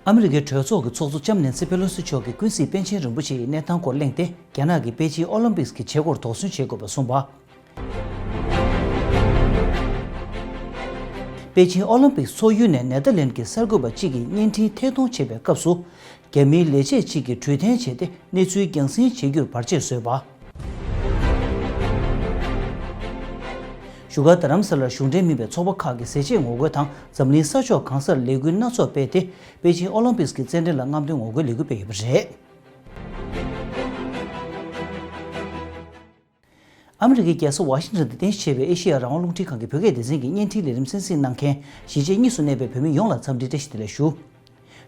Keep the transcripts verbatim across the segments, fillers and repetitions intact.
ཨ་མི་རི་ཀའི་གྲོས་ཚོགས་ཀྱི་ཚོགས་གཙོ་ལྕམ་ནན་སི་པེ་ལོ་སི་མཆོག་གིས་ཀུན་གཟིགས་པཎ་ཆེན་རིན་པོ་ཆེ་ཡི་གནས་སྟངས་སྐོར་གླེང་སྟེ། རྒྱ་ནག་གིས་པེ་ཅིན་ཨོ་ལིམ་པིག་གི་བྱེད་སྒོར་དོགས་ཟོན་བྱེད་དགོས་པ་གསུངས་པ། པེ་ཅིན་ཨོ་ལིམ་པིག་འཚོགས་ཡུལ་ནས་ནེ་ཐར་ལེན་གྱི་གསར་འགོད་པ་གཅིག་གིས་བརྙན་འཕྲིན་ཐད་གཏོང་བྱེད་པའི་སྐབས་སུ། རྒྱ་མིའི་ལས་བྱེད་གཅིག་གིས་དྲོད་འཐེན་བྱས་ཏེ། གནས་ཚུལ་རྒྱང་སྲིང་བྱེད་རྒྱུར་བར་ཆད་བཟོས་པ། བཞུགས་སྒར་རྡ་རམ་ས་ལར་གཞུང་འབྲེལ་མིན་པའི་ཚོགས་པ་ཁག་གིས་ཟས་བཅད་ངོ་རྒོལ་དང་། འཛམ་གླིང་ས་ཕྱོགས་གང་སར་ལས་འགུལ་སྣ་ཚོགས་སྤེལ་ཏེ། པེ་ཅིན་ཨོ་ལིམ་པིག་གི་རྩེད་འགྲན་ལ་རྔམ་སྟོན་ངོ་རྒོལ་ལས་འགུལ་སྤེལ་ཡོད་པ་རེད། ཨ་མི་རི་ཀའི་རྒྱལ་ས་ཝ་ཤིང་ཊོན་དུ་རྟེན་གཞི་བྱས་པའི་ཨེ་ཤེ་ཡ་རང་དབང་རླུང་འཕྲིན་ཁང་གི་བོད་སྐད་སྡེ་ཚན་གྱི་བརྙན་འཕྲིན་ལས་རིམ་གསན་གཟིགས་གནང་མཁན་གཞིས་བྱེས་གཉིས་སུ་གནས་པའི་བོད་མི་ཡོངས་ལ་འཚམས་འདྲིའི་བཀྲ་ཤིས་བདེ་ལེགས་ཞུ།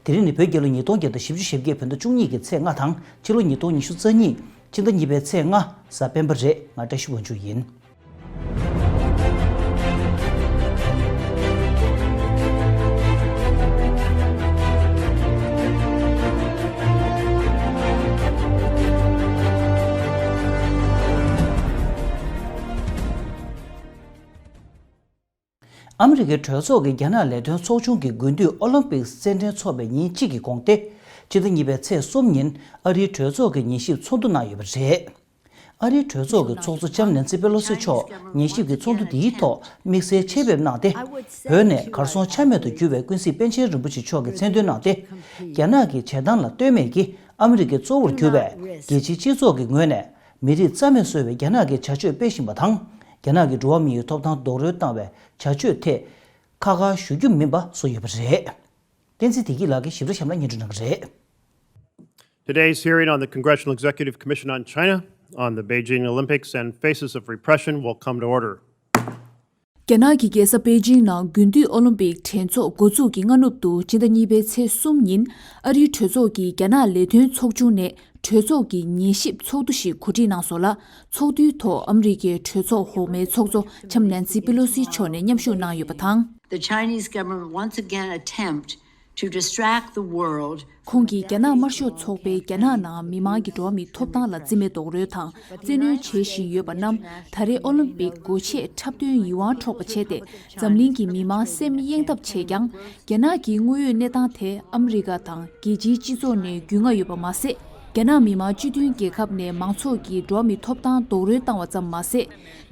དེ་རིང་ནི་བོད་རྒྱལ་ལོ་ཉིས་སྟོང་བརྒྱ་དང་བཞི་བཅུ་ཞེ་བརྒྱད། བོད་ཟླ་བཅུ་གཉིས་ཀྱི་ཚེས་ལྔ་དང་། ཕྱི་ལོ་ཉིས་སྟོང་ཉི་ཤུ་རྩ་གཉིས་ཕྱི་ཟླ་གཉིས་པའི་ཚེས་ལྔ་གཟའ་སྤེན་པ་རེད། ང་བཀྲ་ཤིས་དབང་ཕྱུག་ཡིན། ཨ་མི་རི་ཀའི་གྲོས་ཚོགས་ཀྱི་རྒྱ་ནག་ལས་དོན་ཚོགས་ཆུང་གི་དགུན་དུས་ཨོ་ལིམ་པིག་རྩེད་འགྲན་འཚོགས་པའི་ཉིན་གཅིག་གི་གོང་སྟེ། ཕྱི་ཟླ་གཉིས་པའི་ཚེས་གསུམ་ཉིན་ཨ་རིའི་གྲོས་ཚོགས་ཀྱི་ཉན་ཞིབ་ཚོགས་འདུ་གནང་ཡོད་པ་རེད། ཨ་རིའི་གྲོས་ཚོགས་ཀྱི་ཚོགས་གཙོ་ལྕམ་ནན་སི་པེ་ལོ་སི་མཆོག་ཉན་ཞིབ་ཀྱི་ཚོགས་འདུ་འདིའི་ཐོག་དམིགས་བསལ་ཆེད་ཕེབས་གནང་སྟེ། བོད་ནས་གར་སོང་ཆ་མེད་དུ་གྱུར་བའི་ཀུན་གཟིགས་པཎ་ཆེན་རིན་པོ་ཆེ་མཆོག་གིས་མཚན་འདོན་གནང་སྟེ། རྒྱ་ནག་གི་བྱེད་སྟངས་ལ་ལྟོས་མེད་ཀྱིས་ཨ་མི་རི་ཀའི་གཙོ་བོར་གྱུར་པའི་རྒྱལ་སྤྱིའི་སྤྱི་ཚོགས་ཀྱི་ངོས་ནས། མི་རིགས་རྩ་མེད་བཟོ་བའི་རྒྱ་ནག་གི་བྱ་སྤྱོད་སྤེལ་བཞིན་པ་དང་། རྒྱ་ནག་གི་འགྲོ་བ་མིའི་ཐོབ་ཐང་རྡོག་རོལ་བཏང་བའི་བྱ་སྤྱོད་ཐད་ཁ་ཁ་ཞུ་རྒྱུ་མིན་པ་བཟོ་ཡོད་པ་རེད། བསྟན་འཛིན་བདེ་སྐྱིད་ལགས་ཀྱིས་ཞིབ་ཕྲ་གཤམ་ལ་སྙན་སྒྲོན་གནང་གི་རེད། Today's hearing on the Congressional Executive Commission on China, on the Beijing Olympics and Faces of Repression will come to order. རྒྱ་ནག་གི་རྒྱལ་ས་པེ་ཅིང་ནང་དགུན་དུས་ཨོ་ལིམ་པིག་འགྲན་ཚོགས་འགོ་འཛུགས་ཀྱི་སྔ་ནུབ་ཏུ་ཕྱི་ཟླ་གཉིས་པའི་ཚེས་གསུམ་ཉིན་ཨ་རིའི་གྲོས་ཚོགས་ཀྱི་རྒྱ་ནག་ལས་དོན་ཚོགས་ཆུང་ནས་གྲོས་ཚོགས་ཀྱི་ཉན་ཞིབ་ཚོགས་འདུ་ཞིག་གོ་སྒྲིག་གནང་སོང་ལ། ཚོགས་འདུའི་ཐོག་ཨ་མི་རི་ཀའི་གྲོས་ཚོགས་འོག་མའི་ཚོགས་གཙོ་ལྕམ་ནན་སི་པེ་ལོ་སི་མཆོག་ནས་མཉམ་ཞུགས་གནང་ཡོད་པ་དང་། The Chinese government once again attempt to distract the world. ཁོང་གིས་རྒྱ་ནག་དམར་ཤོག་ཚོགས་པས་རྒྱ་ནག་ནང་མི་མང་གི་འགྲོ་བ་མིའི་ཐོབ་ཐང་ལ་བརྩི་མེད་རྡོག་རོལ་དང་བཙན་གནོན་བྱེད་བཞིན་ཡོད་པ་རྣམས། ད་རེས་ཨོ་ལིམ་པིག་སྒོ་ཕྱེས་འཁྲབ་སྟོན་ཡིད་དབང་འཕྲོག་པ་བྱས་ཏེ། འཛམ་གླིང་གི་མི་མང་སེམས་གཡེང་ཐབས་བྱས་ཀྱང་། རྒྱ་ནག་གི་དངོས་ཡོད་གནས་སྟངས་དེ་ཨ་མི་རི་ཀ་དང་རྒྱལ་སྤྱིའི་སྤྱི་ཚོགས་ནས་རྒྱུས་མངའ་ཡོད་པ་མ་ཟད། རྒྱ་ནག་མི་མང་སྤྱི་མཐུན་རྒྱལ་ཁབ་ནས་མང་ཚོགས་ཀྱི་འགྲོ་བ་མིའི་ཐོབ་ཐང་རྡོག་རོལ་བཏང་བ་ཙམ་མ་ཟད།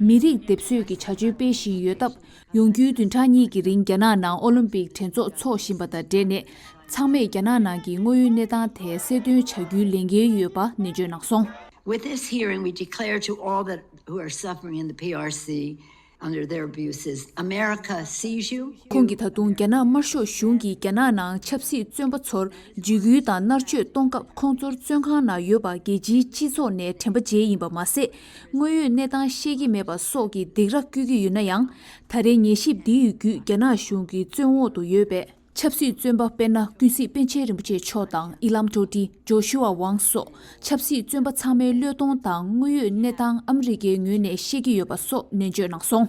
མི་རིགས་སྡེབ་གསོད་ཀྱི་བྱ་སྤྱོད་སྤེལ་བཞིན་ཡོད་སྟབས། ཡོང་རྒྱུའི་བདུན་ཕྲག་གཉིས་ཀྱི་རིང་རྒྱ་ནག་ནང་ཨོ་ལིམ་པིག་འགྲན་ཚོགས་འཚོགས་བཞིན་པ་དང་འབྲེལ་ནས། ཚང་མས་རྒྱ་ནག་ནང་གི་དངོས་ཡོད་གནས་སྟངས་དེ་གསལ་སྟོན་བྱ་རྒྱུའི་ལས་འགན་ཡོད་པ་ནན་བརྗོད་གནང་སོང་། With this hearing, we declare to all that who are suffering in the P R C under their abuses, America sees you. ཁོང་གིས་ད་དུང་རྒྱ་ནག་དམར་ཤོག་གཞུང་གིས་རྒྱ་ནག་ནང་ཆབ་སྲིད་བཙོན་པ་ཚོར་འཇིགས་སྐུལ་དང་མནར་གཅོད་གཏོང་སྐབས། ཁོང་ཚོར་བཙོན་ཁང་ནང་ཡོད་པ་རྒྱལ་སྤྱིའི་སྤྱི་ཚོགས་ནས་དྲན་པ་བརྗེད་ཡིན་པ་མ་ཟད། དངོས་ཡོད་གནས་སྟངས་ཤེས་ཀྱི་མེད་པ་སོགས་ཀྱི་སྡིགས་ར་བསྐུལ་གྱི་ཡོད་ན་ཡང་། ད་རེས་ཉན་ཞིབ་འདི་ཡི་བརྒྱུད་རྒྱ་ནག་གཞུང་གི་བཙོན་འོག་ཏུ་ཡོད་པའི་ཆབ་སྲིད་བཙོན་པ། དཔེར་ན། ཀུན་གཟིགས་པཎ་ཆེན་རིན་པོ་ཆེ་མཆོག་དང་། ཨི་ལམ་ཀྲོ་ཏི། ཇོ་ཤུ་ཨ་ཝང་སོགས་ཆབ་སྲིད་བཙོན་པ་ཚང་མའི་བློས་གཏོང་དང་དངོས་ཡོད་གནས་སྟངས་ཨ་མི་རི་ཀའི་ངོས་ནས་ཤེས་ཀྱི་ཡོད་པ་སོགས་ནན་བརྗོད་གནང་སོང་།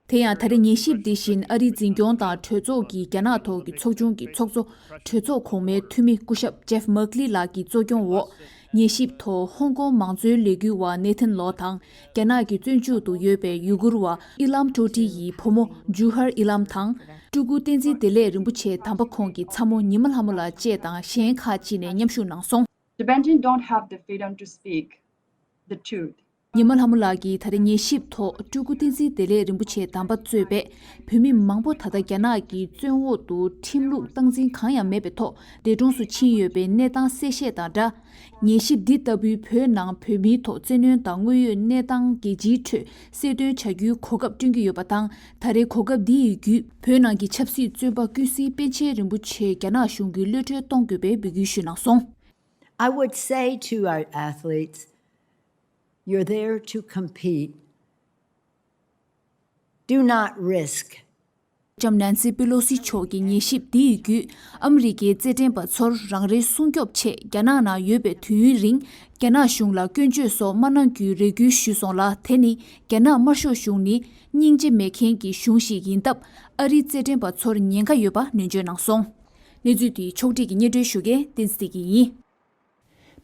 དེ་ཡང་ད་རེས་ཉན་ཞིབ་འདི་བཞིན་ཨ་རིའི་འཛིན་སྐྱོང་དང་གྲོས་ཚོགས་ཀྱི་རྒྱ་ནག་ཐོག་གི་ཚོགས་ཆུང་གི་ཚོགས་གཙོ། གྲོས་ཚོགས་གོང་མའི་འཐུས་མི་སྐུ་ཞབས་ཇེབ་མག་ལི་ལགས་ཀྱི་གཙོ་སྐྱོང་འོག་ཉན་ཞིབ་ཐོག་ཧོང་ཀོང་མང་གཙོའི་ལས་འགུལ་བ་ནེ་ཐན་ལོ་དང་། རྒྱ་ནག་གི་བཙོན་འཇུག་ཏུ་ཡོད་པའི་ཡུ་གུར་བ་ཨི་ལམ་ཀྲོ་ཏི་ཡི་བུ་མོ་ཇུ་ཧར་ཨི་ལམ་དང་། སྤྲུལ་སྐུ་བསྟན་འཛིན་བདེ་ལེགས་རིན་པོ་ཆེ་དམ་པ་ཁོང་གི་ཚ་མོ་ཉི་མ་ལྷ་མོ་ལགས་བཅས་དང་གཞན་ཁག་ཅིག་ནས་མཉམ་ཞུགས་གནང་སོང་། Tibetan don't have the freedom to speak the truth. ཉི་མ་ལྷ་མོ་ལགས་ཀྱིས་ད་རེས་ཉན་ཞིབ་ཐོག་སྤྲུལ་སྐུ་བསྟན་འཛིན་བདེ་ལེགས་རིན་པོ་ཆེ་དམ་པ་གཙོས་པའི་བོད་མི་མང་པོ་ད་ལྟ་རྒྱ་ནག་གི་བཙོན་འོག་ཏུ་ཁྲིམས་ལུགས་སྟངས་འཛིན་གང་ཡང་མེད་པའི་ཐོག་འདས་གྲོངས་སུ་ཕྱིན་ཡོད་པའི་གནས་སྟངས་གསལ་བཤད་དང་སྦྲགས། ཉན་ཞིབ་འདི་ལྟ་བུའི་བོད་ནང་བོད་མིའི་ཐོག་བཙན་གནོན་དང་དངོས་ཡོད་གནས་སྟངས་རྒྱལ་སྤྱིའི་ཁྲོད་གསལ་སྟོན་བྱ་རྒྱུའི་གོ་སྐབས་བསྐྲུན་གྱི་ཡོད་པ་དང་། ད་རེས་གོ་སྐབས་འདི་ཡི་བརྒྱུད་བོད་ནང་གི་ཆབ་སྲིད་བཙོན་པ་ཀུན་གཟིགས་པཎ་ཆེན་རིན་པོ་ཆེ་རྒྱ་ནག་གཞུང་གིས་གློད་གྲོལ་གཏོང་དགོས་པའི་འབོད་སྐུལ་ཞུས་གནང་སོང་། I would say to our athletes, you're there to compete. Do not risk. ལྕམ་ནན་སི་པི་ལོ་སི་མཆོག་གིས་ཉན་ཞིབ་འདི་ཡི་བརྒྱུད་ཨ་མི་རི་ཀའི་རྩེད་འགྲན་པ་ཚོར་རང་རེའི་སྲུང་སྐྱོབ་ཆེད་རྒྱ་ནག་ནང་ཡོད་པའི་དུས་ཡུན་རིང་རྒྱ་ནག་གཞུང་ལ་སྐྱོན་བརྗོད་སོགས་མ་གནང་རྒྱུའི་རེ་སྐུལ་ཞུས་སོང་ལ། དེ་ནི་རྒྱ་ནག་དམར་ཤོག་གཞུང་ནི་སྙིང་རྗེ་མེད་མཁན་གྱི་གཞུང་ཞིག་ཡིན་སྟབས། ཨ་རིའི་རྩེད་འགྲན་པ་ཚོར་ཉེན་ཁ་ཡོད་པ་ནན་བརྗོད་གནང་སོང་། གནས་ཚུལ་དེ་ཕྱོགས་སྒྲིག་གིས་སྙན་སྒྲོན་ཞུ་མཁན་བསྟན་འཛིན་བདེ་སྐྱིད་ཡིན།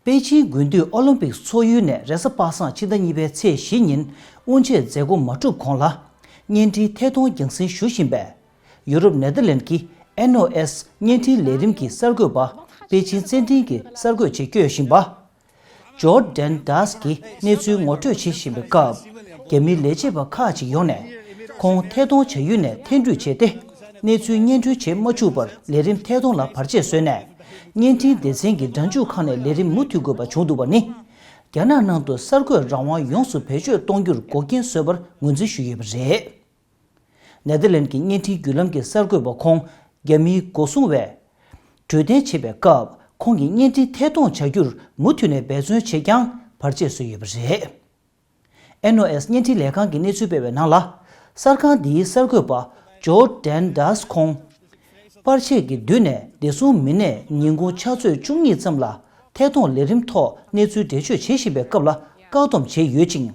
པེ་ཅིན་དགུན་དུས་ཨོ་ལིམ་པིག་འཚོགས་ཡུལ་ནས་རེས་གཟའ་པ་སངས་ཕྱི་ཟླ་གཉིས་པའི་ཚེས་བཞི་ཉིན་དབུ་འབྱེད་མཛད་སྒོ་མ་གྲུབ་གོང་ལ། བརྙན་འཕྲིན་ཐད་གཏོང་རྒྱང་སྲིང་ཞུ་བཞིན་པའི་ཡུ་རོབ་ནེ་ཐར་ལེན་གྱི་ ཨེན་ཨོ་ཨེས་བརྙན་འཕྲིན་ལས་རིམ་གྱི་གསར་འགོད་པ་པེ་ཅིན་བཙན་ཁྲིན་གྱིས་གསར་འགོད་ཆེད་བསྐྱོད་བཞིན་པ། ཇོར་ཌན་ཌཱས་ཀྱིས་གནས་ཚུལ་ངོ་སྤྲོད་བྱེད་བཞིན་པའི་སྐབས། རྒྱ་མིའི་ལས་བྱེད་པ་ཁག་ཅིག་ཡོང་ནས། ཁོང་ཐད་གཏོང་བྱ་ཡུལ་ནས་འཐེན་འཁྲུད་བྱས་ཏེ། གནས་ཚུལ་སྙན་སྒྲོན་བྱེད་མ་བཅུག་པར་ལས་རིམ་ཐད་གཏོང་ལ་བར་ཆད་བཟོས་ནས། བརྙན་འཕྲིན་སྡེ་ཚན་གྱི་སྒྲ་འཇུག་ཁང་ནས་ལས་རིམ་མུ་མཐུད་དགོས་པ་བྱུང་འདུག་པ་ནི། རྒྱ་ནག་ནང་དུ་གསར་འགོད་རང་དབང་ཡོངས་སུ་བེད་སྤྱོད་གཏོང་རྒྱུར་འགོག་རྐྱེན་བཟོས་པར་ངོས་འཛིན་ཞུས་ཡོད་པ་རེད། ནེ་དར་ལེན་གྱི་བརྙན་འཕྲིན་བརྒྱུད་ལམ་གྱི་གསར་འགོད་པ་ཁོང་རྒྱ་མིའི་སྒོ་སྲུང་བས་གྲོས་བསྟུན་བྱེད་པའི་སྐབས། ཁོང་གིས་བརྙན་འཕྲིན་ཐད་གཏོང་བྱ་རྒྱུར་མུ་མཐུད་ནས་འབད་བརྩོན་བྱས་ཀྱང་བར་ཆད་བཟོས་ཡོད་པ་རེད། ཨེན་ཨོ་ཨེས་བརྙན་འཕྲིན་ལས་ཁང་གིས་གནས་ཚུལ་སྤེལ་བའི་ནང་ལ། གསར་ཁང་འདིའི་གསར་འགོད་པ་ཇོར་ཌན་ཌཱས་ཁོང་། པར་ཆས་ཀྱི་མདུན་ནས་བདེ་སྲུང་མི་སྣས་ཉིན་གུང་ཕྱག་ཚོད་བཅུ་གཉིས་ཙམ་ལ་ཐད་གཏོང་ལས་རིམ་ཐོག་གནས་ཚུལ་འགྲེལ་བརྗོད་བྱེད་བཞིན་པའི་སྐབས་ལ་བཀག་སྡོམ་བྱས་ཡོད་ཅིང་།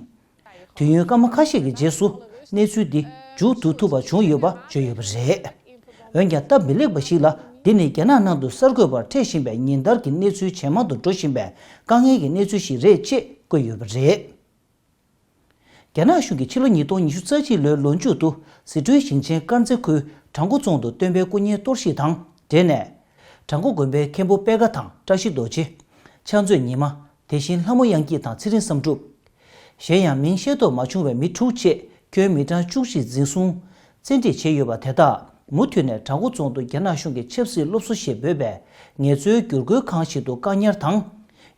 དུས་ཡུན་སྐར་མ་ཁ་ཤས་ཀྱི་རྗེས་སུ་གནས་ཚུལ་འདི་མཇུག་བསྡུ་ཐུབ་པ་བྱུང་ཡོད་པ་བརྗོད་ཡོད་པ་རེད། འོན་ཀྱང་སྟབས་མི་ལེགས་པ་ཞིག་ལ། འདི་ནི་རྒྱ་ནག་ནང་དུ་གསར་འགོད་པར་འཕྲད་བཞིན་པའི་ཉིན་ལྟར་གྱི་གནས་ཚུལ་ཇེ་མང་དུ་འགྲོ་བཞིན་པའི་དཀའ་ངལ་གྱི་གནས་ཚུལ་ཞིག་རེད་ཅེས་བཀོད་ཡོད་པ་རེད། རྒྱ་ནག་གཞུང་གིས་ཕྱི་ལོ་ཉིས་སྟོང་ཉི་ཤུ་རྩ་གཅིག་ལོའི་ལོ་མཇུག་ཏུ་སི་ཁྲོན་ཞིང་ཆེན་དཀར་མཛེས་ཁུལ་བྲག་འགོ་རྫོང་དུ་སྟོན་པའི་སྐུ་བརྙན་གཏོར་བཤིག་དང་འབྲེལ་ནས། བྲག་འགོ་དགོན་པའི་མཁན་པོ་པད་དཀར་དང་བཀྲ་ཤིས་རྡོ་རྗེ། ཕྱག་མཛོད་ཉི་མ། དེ་བཞིན་ལྷ་མོ་དབྱངས་སྐྱིད་དང་ཚེ་རིང་བསམ་གྲུབ། གཞན་ཡང་མིང་ཤེས་རྟོགས་མ་བྱུང་བའི་མི་དྲུག་བཅས་ཁྱོན་མི་གྲངས་བཅུ་བཞི་འཛིན་བཟུང་། བཙན་ཁྲིད་བྱས་ཡོད་པ་དེ་དག་མུ་མཐུད་ནས་བྲག་འགོ་རྫོང་དུ་རྒྱ་ནག་གཞུང་གི་ཆབ་སྲིད་སློབ་གསོ་ཞེས་འབོད་པའི་ངལ་རྩོལ་བསྒྱུར་བཀོལ་ཁང་ཞིག་ཏུ་བཀག་ཉར་དང་།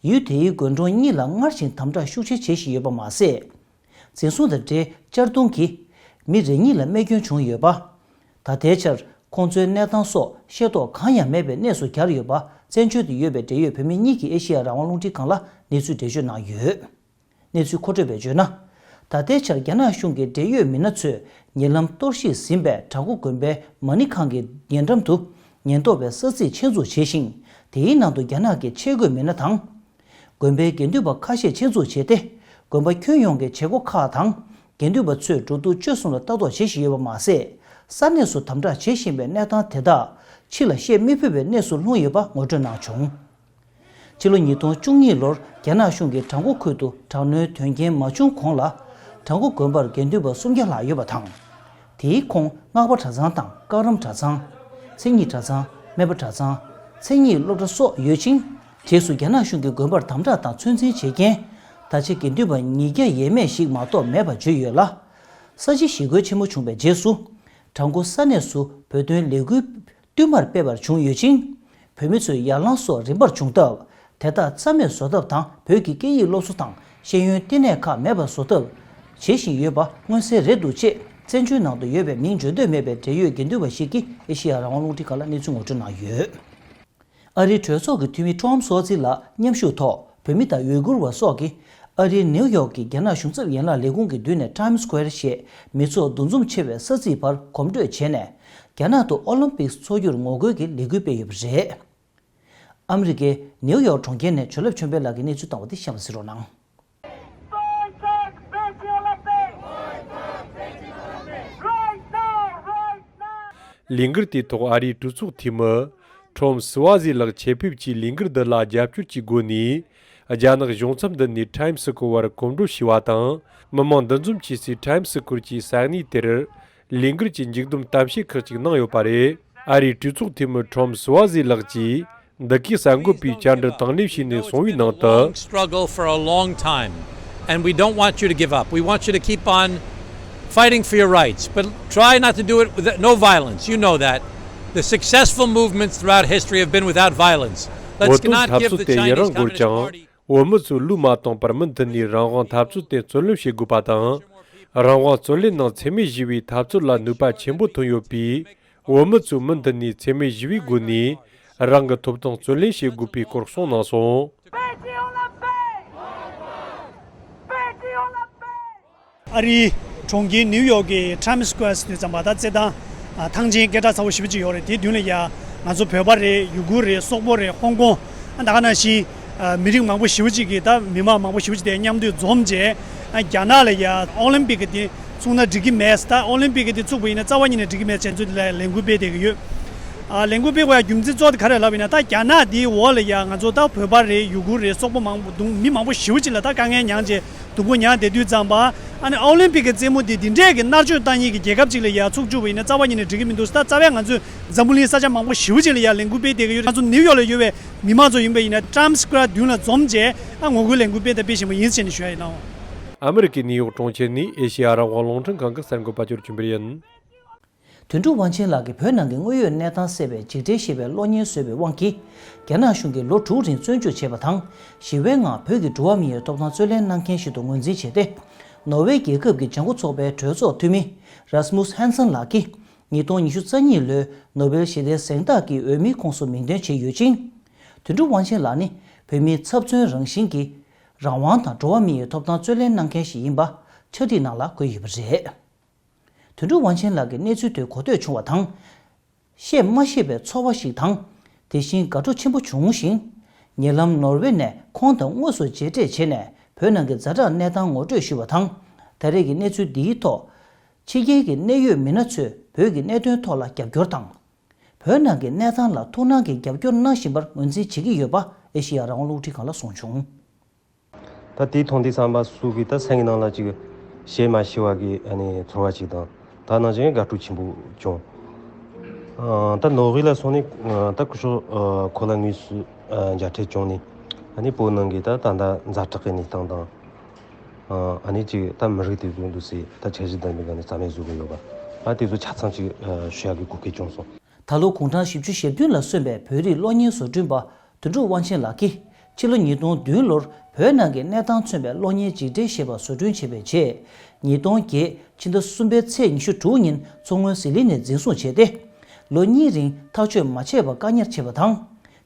ཡུལ་དེའི་དགོན་གྲོང་གཉིས་ལ་སྔར་བཞིན་དམ་དྲག་ཤུགས་ཆེ་བྱེད་བཞིན་ཡོད་པ་མ་ཟད། འཛིན་བཟུང་དང་འབྲེལ་གཅར་རྡུང་གིས་མི་རེ་གཉིས་ལ་རྨས་སྐྱོན་བྱུང་ཡོད་པ། ད་ལྟའི་ཆར་ཁོང་ཚོའི་གནས་སྟངས་སོགས་ཤེས་རྟོགས་གང་ཡང་མེད་པའི་གནས་སུ་གྱར་ཡོད་པ། བཙན་བྱོལ་དུ་ཡོད་པའི་འབྲེལ་ཡོད་བོད་མི་གཉིས་ཀྱིས་ཨེ་ཤེ་ཡ་རང་དབང་རླུང་འཕྲིན་ཁང་ལ་གནས་ཚུལ་འགྲེལ་བརྗོད་གནང་ཡོད། གནས་ཚུལ་མཁོ་སྤྲོད་པས་བརྗོད་ན། ད་ལྟའི་ཆར་རྒྱ་ནག་གཞུང་གི་འབྲེལ་ཡོད་མི་སྣ་ཚོས་ཉེ་ལམ་གཏོར་བཤིག་ཟིན་པའི་བྲག་འགོ་དགོན་པའི་མ་ཎི་ཁང་གི་ཉེ་འགྲམ་དུ་ཉེན་རྟོག་པའི་ས་ཚིགས་ཆེད་འཛུགས་བྱས་ཤིང་། དེའི་ནང་དུ་རྒྱ་ནག་གི་ཆས་གོས་མི་སྣ་དང་། དགོན་པའི་དགེ་འདུན་པ་ཁ་ཤས་ཆེད་འཛུགས་བྱས་ཏེ། དགོན་པ་ཁྱོན་ཡོངས་ཀྱི་བྱེད་སྒོ་ཁག་དང་། དགེ་འདུན་པ་ཚོས་འགྲོ་འདུག་སྤྱོད་གསུམ་ལ་ལྟ་རྟོག་བྱེད་བཞིན་ཡོད་པ་མ་ཟད། ས་གནས་སུ་དམ་དྲག་བྱེད་བཞིན་པའི་གནས་སྟངས་དེ་དག་ཕྱི་ལ་བཤད་མི་ཕོད་པའི་གནས་སུ་ལྷུང་ཡོད་པ་ངོ་སྤྲོད་གནང་བྱུང་། ཕྱི་ལོ་ཉིས་སྟོང་བཅུ་གཉིས་ལོར་རྒྱ་ནག་གཞུང་གིས་བྲག་འགོ་ཁུལ་དུ་དྲག་གནོན་དོན་རྐྱེན་མ་བྱུང་གོང་ལ། བྲག་འགོ་དགོན་པར་དགེ་འདུན་པ་སུམ་བརྒྱ་ལྷག་ཡོད་པ་དང་། དེའི་ཁོངས་སྔགས་པ་གྲྭ་ཚང་དང་བཀའ་རམས་གྲྭ་ཚང་། མཚན་ཉིད་གྲྭ་ཚང་། སྨན་པ་གྲྭ་ཚང་། མཚན་ཉིད་སློབ་གྲྭ་སོགས་ཡོད་ཅིང་། རྗེས་སུ་རྒྱ་ནག་གཞུང་གིས་དགོན་པར་དམ་དྲག་དང་ཚོད་འཛིན་བྱེད་མཁན། ད་ཆ་དགེ་འདུན་པ་ཉིས་བརྒྱ་ཡས་མས་ཤིག་མ་གཏོགས་མེད་པ་བརྗོད་ཡོད་ལ། ས་བྱི་ཞི་རྒོལ་ཆེན་མོ་བྱུང་བའི་རྗེས་སུ། བྲག་འགོ་ས་གནས་སུ་བོད་དོན་ལས་འགུལ་བསྟུད་མར་སྤེལ་བར་བྱུང་ཡོད་ཅིང་། བོད་མི་ཚོས་ཡར་ལངས་སོགས་རིམ་པར་བྱུང་སྟབས། དེ་དག་རྩ་མེད་བཟོ་ཐབས་དང་། བོད་ཀྱི་སྐད་ཡིག་སློབ་གསོ་དང་ཤེས་ཡོན་ལྟེ་གནས་ཁག་མེད་པར་བཟོ་ཐབས་བྱེད་བཞིན་ཡོད་པ་མངོན་གསལ་རེད་འདུག་ཅེས། བཙན་བྱོལ་ནང་དུ་ཡོད་པའི་མིང་བརྗོད་འདོད་མེད་པའི་འབྲེལ་ཡོད་དགེ་འདུན་པ་ཞིག་གིས་ཨེ་ཤེ་ཡ་རང་དབང་རླུང་འཕྲིན་ཁང་ལ་གནས་ཚུལ་ངོ་སྤྲོད་གནང་ཡོད། ཨ་རིའི་གྲོས་ཚོགས་ཀྱི་འཐུས་མི་ཀྲོམ་སོ་ཙི་ལགས་མཉམ་ཞུགས་ཐོག་བོད་མི་དང་ཡུ་གུར་བ་སོགས་ཀྱིས་ཨ་རིའི་ནེའུ་ཡོག་གི་རྒྱ་ནག་གཞུང་ཚབ་ཡན་ལག་ལས་ཁུངས་ཀྱི་མདུན་ནས་ཊའིམ་སི་ཀོ་ཝེར་ཞེས་མི་ཚོགས་འདུ་འཛོམས་ཆེ་བའི་ས་ཚིགས་བར་གོམ་བགྲོད་བྱས་ནས། རྒྱ་ནག་ཏུ་ཨོ་ལིམ་པིག་འཚོགས་རྒྱུར་ངོ་རྒོལ་གྱི་ལས་འགུལ་སྤེལ་ཡོད་པ་རེད། ཨ་མི་རི་ཀའི་ནེའུ་ཡོག་གྲོང་ཁྱེར་ནས་བྱོན་ལབ་ཆོས་འཕེལ་ལགས་ཀྱིས་གནས་ཚུལ་བཏང་བ་དེ་གཤམ་ལ་གཟིགས་རོགས་གནང་། ལས་འགུལ་དེའི་ཐོག་ཨ་རིའི་གྲོས་ཚོགས་འཐུས་མི་ཁྲོམ་སི་ཝ་ཟི་ལགས་ཆེད་ཕེབས་ཀྱིས་ལས་འགུལ་འདི་ལ་རྒྱབ་སྐྱོར་གྱི་སྒོ་ནས། རྒྱ་ནག་གཞུང་ཚབ་མདུན་ནས་ཊའིམ་སི་ཀོ་ཝར་གོམ་བགྲོད་བྱས་པ་དང་། མི་མང་འདུ་འཛོམས་བྱེད་སའི་ཊའིམ་སི་ཀོ་ཝར་གྱི་ས་གནས་དེར། ལས་འགུལ་གྱི་མཇུག་བསྡོམས་གཏམ་བཤད་ཁག་ཅིག་གནང་ཡོད་པ་རེད། ཨ་རིའི་གྲོས་ཚོགས་འཐུས་མི་ཁྲོམ་སི་ཝ་ཟི་ལགས་ཀྱིས། འདི་གའི་གསར་འགོད་པའི་བཅར་འདྲི་དང་ལེན་བྱས་ནས་གསུངས་པའི་ནང་དུ། Long struggle for a long time, and we don't want you to give up. We want you to keep on fighting for your rights, but try not to do it with no violence. You know that. The successful movements throughout history have been without violence. Let's not give the Chinese Communist Party བོད་དོན་འཐབ་རྩོད་དེ་ཡུན་རིང་འགོར་ཀྱང་། བོད་མི་ཚོས་ལུས་མ་བཏང་བར་མུ་མཐུད་ནས་རང་དབང་འཐབ་རྩོད་དེ་བརྩོན་ལེན་བྱེད་དགོས་པ་དང་། རང་དབང་རྩོད་ལེན་ནང་འཚེ་མེད་ཞི་བའི་འཐབ་རྩོད་ལ་ནུས་པ་ཆེན་པོ་ཐོན་ཡོད་པས། བོད་མི་ཚོས་མུ་མཐུད་ནས་འཚེ་མེད་ཞི་བའི་སྒོ་ནས་རང་གི་ཐོབ་ཐང་རྩོད་ལེན་བྱེད་དགོས་པའི་སྐོར་གསུངས་གནང་སོང་། ཨ་རིའི་གྲོང་ཁྱེར་ནིའུ་ཡོག་གི་ཊའིམ་སི་ཀོ་ཝེར་ཟེར་དུས་ཙམ་པ་ད་རྩེད་ཐང་ཐང་ཆེན་སྐད་གྲགས་ཚ་བོ་ཞེ་པོ་ཅིག་ཡོད་རེད། དེའི་མདུན་ལ་ཡ་ང་ཚོ་བོད་པ་རེད། ཡུ་གུར་རེད། སོག་པོ་རེད། ཧོང་ཀོང་། ད་ག་ནང་བཞིན་མི་རིགས་མང་པོ་ཞེ་པོ་ཅིག་གིས་ད་མི་མང་མང་པོ་ཞེ་པོ་ཅིག་དེ་མཉམ་དུ་འཛོམས་རྗེས་རྒྱ་ནག་ལ་ཡ་ཨོ་ལིམ་པིག་གི་དེ་ཚུགས་ན་འགྲིག་གི་མེད། ད་ཨོ་ལིམ་པིག་གི་དེ་ཚུགས་པ་ཡིན་ན་རྩ་བ་ཉིད་ནས་འགྲིག་གི་མེད་བྱས་ཚུལ་དེ་ལ་ལས་འགུལ་སྤེལ་བསྡད་ཀྱི་ཡོད། ཨ། ལས་འགུལ་སྤེལ་དགོས་ཡ་རྒྱུ་མཚན་གཙོ་བོ་དེ་ག་རེ་ལབ་ཡིན་ན། ད་རྒྱ་ནག་འདིའི་འོག་ལ་ཡ་ང་ཚོ་ད་བོད་པ་རེད། ཡུ་གུར་རེད། སོག་པོ་མང་པོ་འདུག་མི་མང་པོ་ཞེ་པོ་ཅིག་ལ་ད་དཀའ་ངལ་མྱངས་བྱས་སྡུག་པོ་མྱངས་བསྡད་དུས་ཙམ་པ། ཨ་ནི་ཨོ་ལིམ་པིག་གི་རྩེད་མོ་འདི་འདི་འདྲས་ཀྱི་མནར་གཅོད་བཏང་མཁན་གྱི་རྒྱལ་ཁབ་ཅིག་ལ་ཡ་ཚུགས་བཅུག་པ་ཡིན་ན་རྩ་བ་ཉིད་ནས་འགྲིག་གི་མི་འདུག་ད་རྩ་བའི་ང་ཚོས་འཛམ་བུ་གླིང་ས་ཆ་མང་པོ་ཞེ་པོ་ཅིག་ལ་ཡ་ལས་འགུལ་སྤེལ་བསྡད་ཀྱི་ཡོད། ང་ཚོ་ནིའུ་ཡོག་ལ་ཡོད་པའི་མི་མང་ཚོ་ཡིན་པ་ཡིན་ན་Times Square མདུན་ལ་འཛོམས་བྱས། ཨ། ངོ་རྒོལ་ལས་འགུལ་སྤེལ་དང་སྤེལ་བཞིན་པ་ཡིན་ཟེར་ནས་ཞུ་ཡ་ཡིན་ནོ། ཨ་མི་རི་ཀའི་ནིའུ་ཡོག་གྲོང་ཁྱེར་ནས་ཨེ་ཤེ་ཡ་རང་དབང་རླུང་འཕྲིན་ཁང་གི་གསར་འགོད་པ་ཅོར་ཆུན་པེར་ཡིན། དོན་གྲུབ་དབང་ཆེན་ལགས་ཀྱིས་བོད་ནང་གི་དངོས་ཡོད་གནས་སྟངས་གསལ་བའི་འཇིགས་བྲལ་ཞེས་པའི་གློག་བརྙན་བཟོས་པའི་དབང་གིས། རྒྱ་ནག་གཞུང་གིས་ལོ་དྲུག་རིང་བཙོན་འཇུག་བྱས་པ་དང་། ཞི་བའི་ངང་བོད་ཀྱི་འགྲོ་བ་མིའི་ཐོབ་ཐང་རྩོད་ལེན་གནང་མཁན་ཞིག་ཏུ་ངོས་འཛིན་བྱས་ཏེ། ནོར་ཝེ་རྒྱལ་ཁབ་ཀྱི་ལྗང་ཁུ་ཚོགས་པའི་གྲོས་ཚོགས་འཐུས་མི་Rasmus Hansson ལགས་ཀྱིས། ཉིས་སྟོང་ཉི་ཤུ་རྩ་གཉིས་ལོའི་ནོ་བེལ་ཞི་བདེའི་གཟེངས་རྟགས་ཀྱི་འོས་མིའི་ཁོངས་སུ་མིང་འདོན་བྱས་ཡོད་ཅིང་། དོན་གྲུབ་དབང་ཆེན་ལགས་ནི་བོད་མིའི་ཚབ་མཚོན་རང་བཞིན་གྱི་རང་དབང་དང་འགྲོ་བ་མིའི་ཐོབ་ཐང་རྩོད་ལེན་གནང་མཁན་ཞིག་ཡིན་པ་ཕྱག་བྲིས་ནང་ལ་འཁོད་ཡོད་པ་རེད། དོན་གྲུབ་དབང་ཆེན་ལགས་ཀྱིས་གནས་ཚུལ་དེ་གོ་ཐོས་བྱུང་བ་དང་། བཤད་མ་ཤེས་པའི་ཚོར་བ་ཞིག་དང་། དེ་བཞིན་དགའ་སྤྲོ་ཆེན་པོ་བྱུང་ཞིང་། ཉེ་ལམ་ནོར་ཝེ་ནས་ཁོང་དང་དངོས་སུ་མཇལ་འཕྲད་བྱས་ནས་བོད་ནང་གི་ཛ་དྲག་གནས་སྟངས་ངོ་སྤྲོད་ཞུས་པ་དང་། ད་རེས་ཀྱི་གནས་ཚུལ་འདིའི་ཐོག་ཕྱི་རྒྱལ་གྱི་གནད་ཡོད་མི་སྣ་ཚོས་བོད་ཀྱི་གནད་དོན་ཐོག་ལ་རྒྱབ་སྐྱོར་དང་། བོད་ནང་གི་གནས་སྟངས་ལ་ཐུགས་སྣང་གིས་རྒྱབ་སྐྱོར་གནང་བཞིན་པར་ངོས་འཛིན་བྱེད་ཀྱི་ཡོད་པ་ཨེ་ཤེ་ཡ་རང་དབང་རླུང་འཕྲིན་ཁང་ལ་གསུངས་བྱུང་། ད་དེ་མཐོང་དུས་ཙམ་པ་སུ་གི་ད་སེམས་ཀྱི་ནང་ལ་ཅིག་བཤད་མ་ཤེས་པ་གི་ཨ་ནི་ཚོར་བ་ཅིག་དང་། ད་ནང་བཞིན་དགའ་སྤྲོ་ཆེན་པོ་བྱུང་། ཨ། ད་ནོར་ཝེ་ལ་སོང་ནས་ད་སྐུ་ཞབས་ཁོ་ལ་དངོས་སུ་མཇལ་འཕྲད་བྱུང་ནས། ཨ་ནི་བོད་ནང་གི་ད་ད་ལྟ་ཛ་དྲག་གི་གནས་སྟངས་དང་། ཨ་ནི་ཅིག་ད་མི་རིགས་དེ་ཚོ་འདུག་སའི་ད་འཆར་གཞི་ལྡན་པའི་སྒང་ནས་རྩ་མེད་བཟོ་གི་ཡོད་པ། ཨ། དེ་ཚོ་ཆ་ཚང་ཅིག་ཞུ་ཡག་གི་གོ་སྐབས་བྱུང་སོང་། ད་ལོ་དགུང་གྲངས་བཞི་བཅུ་ཞེ་བདུན་ལ་སོན་པའི་བོད་རིགས་གློག་བརྙན་བཟོ་སྐྲུན་པ་དོན་གྲུབ་དབང་ཆེན་ལགས་ཀྱིས་ཕྱི་ལོ་ཉིས་སྟོང་བདུན་ལོར་བོད་ནང་གི་གནས་སྟངས་མཚོན་པའི་གློག་བརྙན་འཇིགས་བྲལ་ཞེས་པ་བཟོ་སྐྲུན་བྱས་པའི་རྗེས། ཉིས་སྟོང་བརྒྱད་ཕྱི་ཟླ་གསུམ་པའི་ཚེས་ཉི་ཤུ་དྲུག་ཉིན་མཚོ་སྔོན་ཟི་ལིང་ནས་འཛིན་བཟུང་བྱས་ཏེ། ལོ་གཉིས་རིང་ཐག་གཅོད་མ་བྱས་པར་བཀག་ཉར་བྱས་པ་དང་།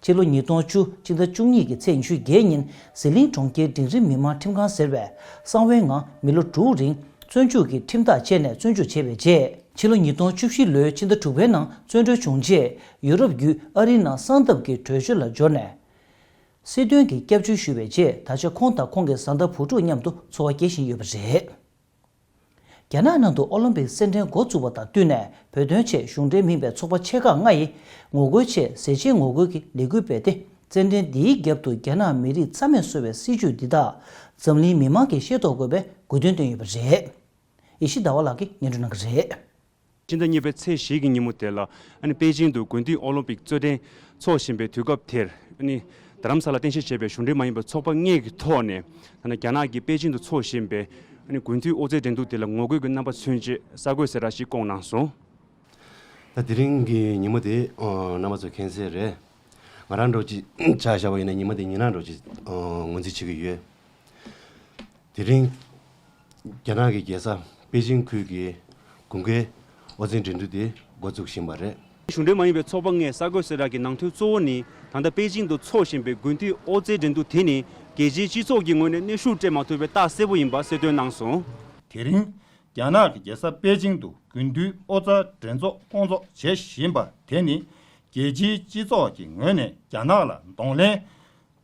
ཕྱི་ལོ་ཉིས་སྟོང་བཅུ་ཕྱི་ཟླ་བཅུ་གཉིས་ཀྱི་ཚེས་ཉི་ཤུ་བརྒྱད་ཉིན་ཟི་ལིང་གྲོང་ཁྱེར་འབྲིང་རིམ་མི་མང་ཁྲིམས་ཁང་ཟེར་བས་གསང་བའི་ངང་མི་ལོ་དྲུག་རིང་བཙོན་འཇུག་གི་ཁྲིམས་ཐག་བཅད་ནས་བཙོན་འཇུག་བྱས་པའི་རྗེས། ཕྱི་ལོ་ཉིས་སྟོང་བཅུ་བཞི་ལོའི་ཕྱི་ཟླ་དྲུག་པའི་ནང་བཙོན་གྲོལ་བྱུང་རྗེས། ཡུ་རོབ་བརྒྱུད་ཨ་རིའི་ནང་གསང་སྟབས་ཀྱིས་བྲོས་བྱོལ་ལ་འབྱོར་ནས། སྲིད་དོན་གྱི་སྐྱབས་བཅོལ་ཞུས་པའི་རྗེས། ད་ཆ་ཁོང་དང་ཁོང་གི་བཟའ་ཟླ་བུ་ཕྲུག་མཉམ་དུ་འཚོ་བ་སྐྱེལ་བཞིན་ཡོད་པ་རེད། རྒྱ་ནག་ནང་དུ་ཨོ་ལིམ་པིག་རྩེད་འགྲན་འགོ་བཙུགས་པ་དང་བསྟུན་ནས། བོད་དོན་ཆེད་གཞུང་འབྲེལ་མིན་པའི་ཚོགས་པ་ཆེ་ཁག་ལྔ་ཡིས་ངོ་རྒོལ་ཆེད་ཟས་བཅད་ངོ་རྒོལ་གྱི་ལས་འགུལ་སྤེལ་ཏེ། རྩེད་འགྲན་འདིའི་རྒྱབ་ཏུ་རྒྱ་ནག་མི་རིགས་རྩ་མེད་བཟོ་བའི་སྲིད་བྱུས་འདི་དག་འཛམ་གླིང་མི་མང་གིས་ཤེས་རྟོགས་དགོས་པའི་དགོས་འདུན་བཏོན་ཡོད་པ་རེད། ཡེ་ཤེས་ཟླ་བ་ལགས་ཀྱིས་སྙན་སྒྲོན་གནང་གི་རེད། ཕྱི་ཟླ་གཉིས་པའི་ཚེས་བཞི་གི་ཉིན་མོ་དེ་ལ། ཨ་ནི་པེ་ཅིང་དུ་དགུན་དུས་ཨོ་ལིམ་པིག་རྩེད་འགྲན་འཚོགས་བཞིན་པའི་དུས་སྐབས་དེར། ཨ་ནི་རྡ་རམ་ས་ལ་རྟེན་གཞི་བྱས་པའི་གཞུང་འབྲེལ་མ་ཡིན་པའི་ཚོགས་པ་ལྔའི་ཐོག་ནས། ད་ནི་རྒྱ་ནག་གི་པེ་ཅིང་དུ་འཚོགས་བཞིན་པའི་ཨ་ནི་དགུན་དུས་ཨོ་རྩེད་འགྲན་བསྡུར་དེ་ལ་ངོ་རྒོལ་གྱི་རྣམ་པ་མཚོན་ཆེད་གསར་འགོད་གསལ་བསྒྲགས་ཤིག་བསྐོངས་གནང་སོང་། ད་དེ་རིང་གི་ཉིན་མོ་དེ་རྣམ་པ་ཚོ་མཁྱེན་གསལ་རེད། ང་རང་འདྲ་ཅིག་ཆ་བཞག་པ་ཡིན་ན་ཉི་མ་དེ་ཉིན་ནག་འདྲ་ཅིག་ངོས་འཛིན་བྱེད་ཀྱི་ཡོད། དེ་རིང་རྒྱ་ནག་གི་རྒྱལ་ས་པེ་ཅིང་ཁུལ་གྱི་དགུན་ཁའི་ཨོ་རྩལ་འགྲན་བསྡུར་དེ་འགོ་འཛུགས་བཞིན་པ་རེད། གཞུང་འབྲེལ་མ་ཡིན་པའི་ཚོགས་པ་ལྔའི་གསར་འགོད་གསལ་བསྒྲགས་ཀྱི་ནང་དོན་གཙོ་བོ་ནི། ད་ལྟ་པེ་ཅིང་དུ་འཚོགས་བཞིན་པའི་དགུན་དུས་ཨོ་རྩལ་འགྲན་བསྡུར་དེ་ནི་རྒྱལ་སྤྱིའི་སྤྱི་ཚོགས་ཀྱི་ངོས་ནས་གནོན་ཤུགས་སྤྲད་མ་ཐུབ་པའི་རྟགས་གསལ་པོ་ཡིན་པ་གསལ་སྟོན་གནང་སོང་། དེ་རིང་རྒྱ་ནག་གི་རྒྱལ་ས་པེ་ཅིང་དུ་དགུན་དུས་ཨོ་རྩལ་འགྲན་ཚོགས་སྐོང་ཚོགས་བྱེད་བཞིན་པ་དེ་ནི་རྒྱལ་སྤྱིའི་སྤྱི་ཚོགས་ཀྱི་ངོས་ནས་རྒྱ་ནག་ལ་གདོང་ལེན་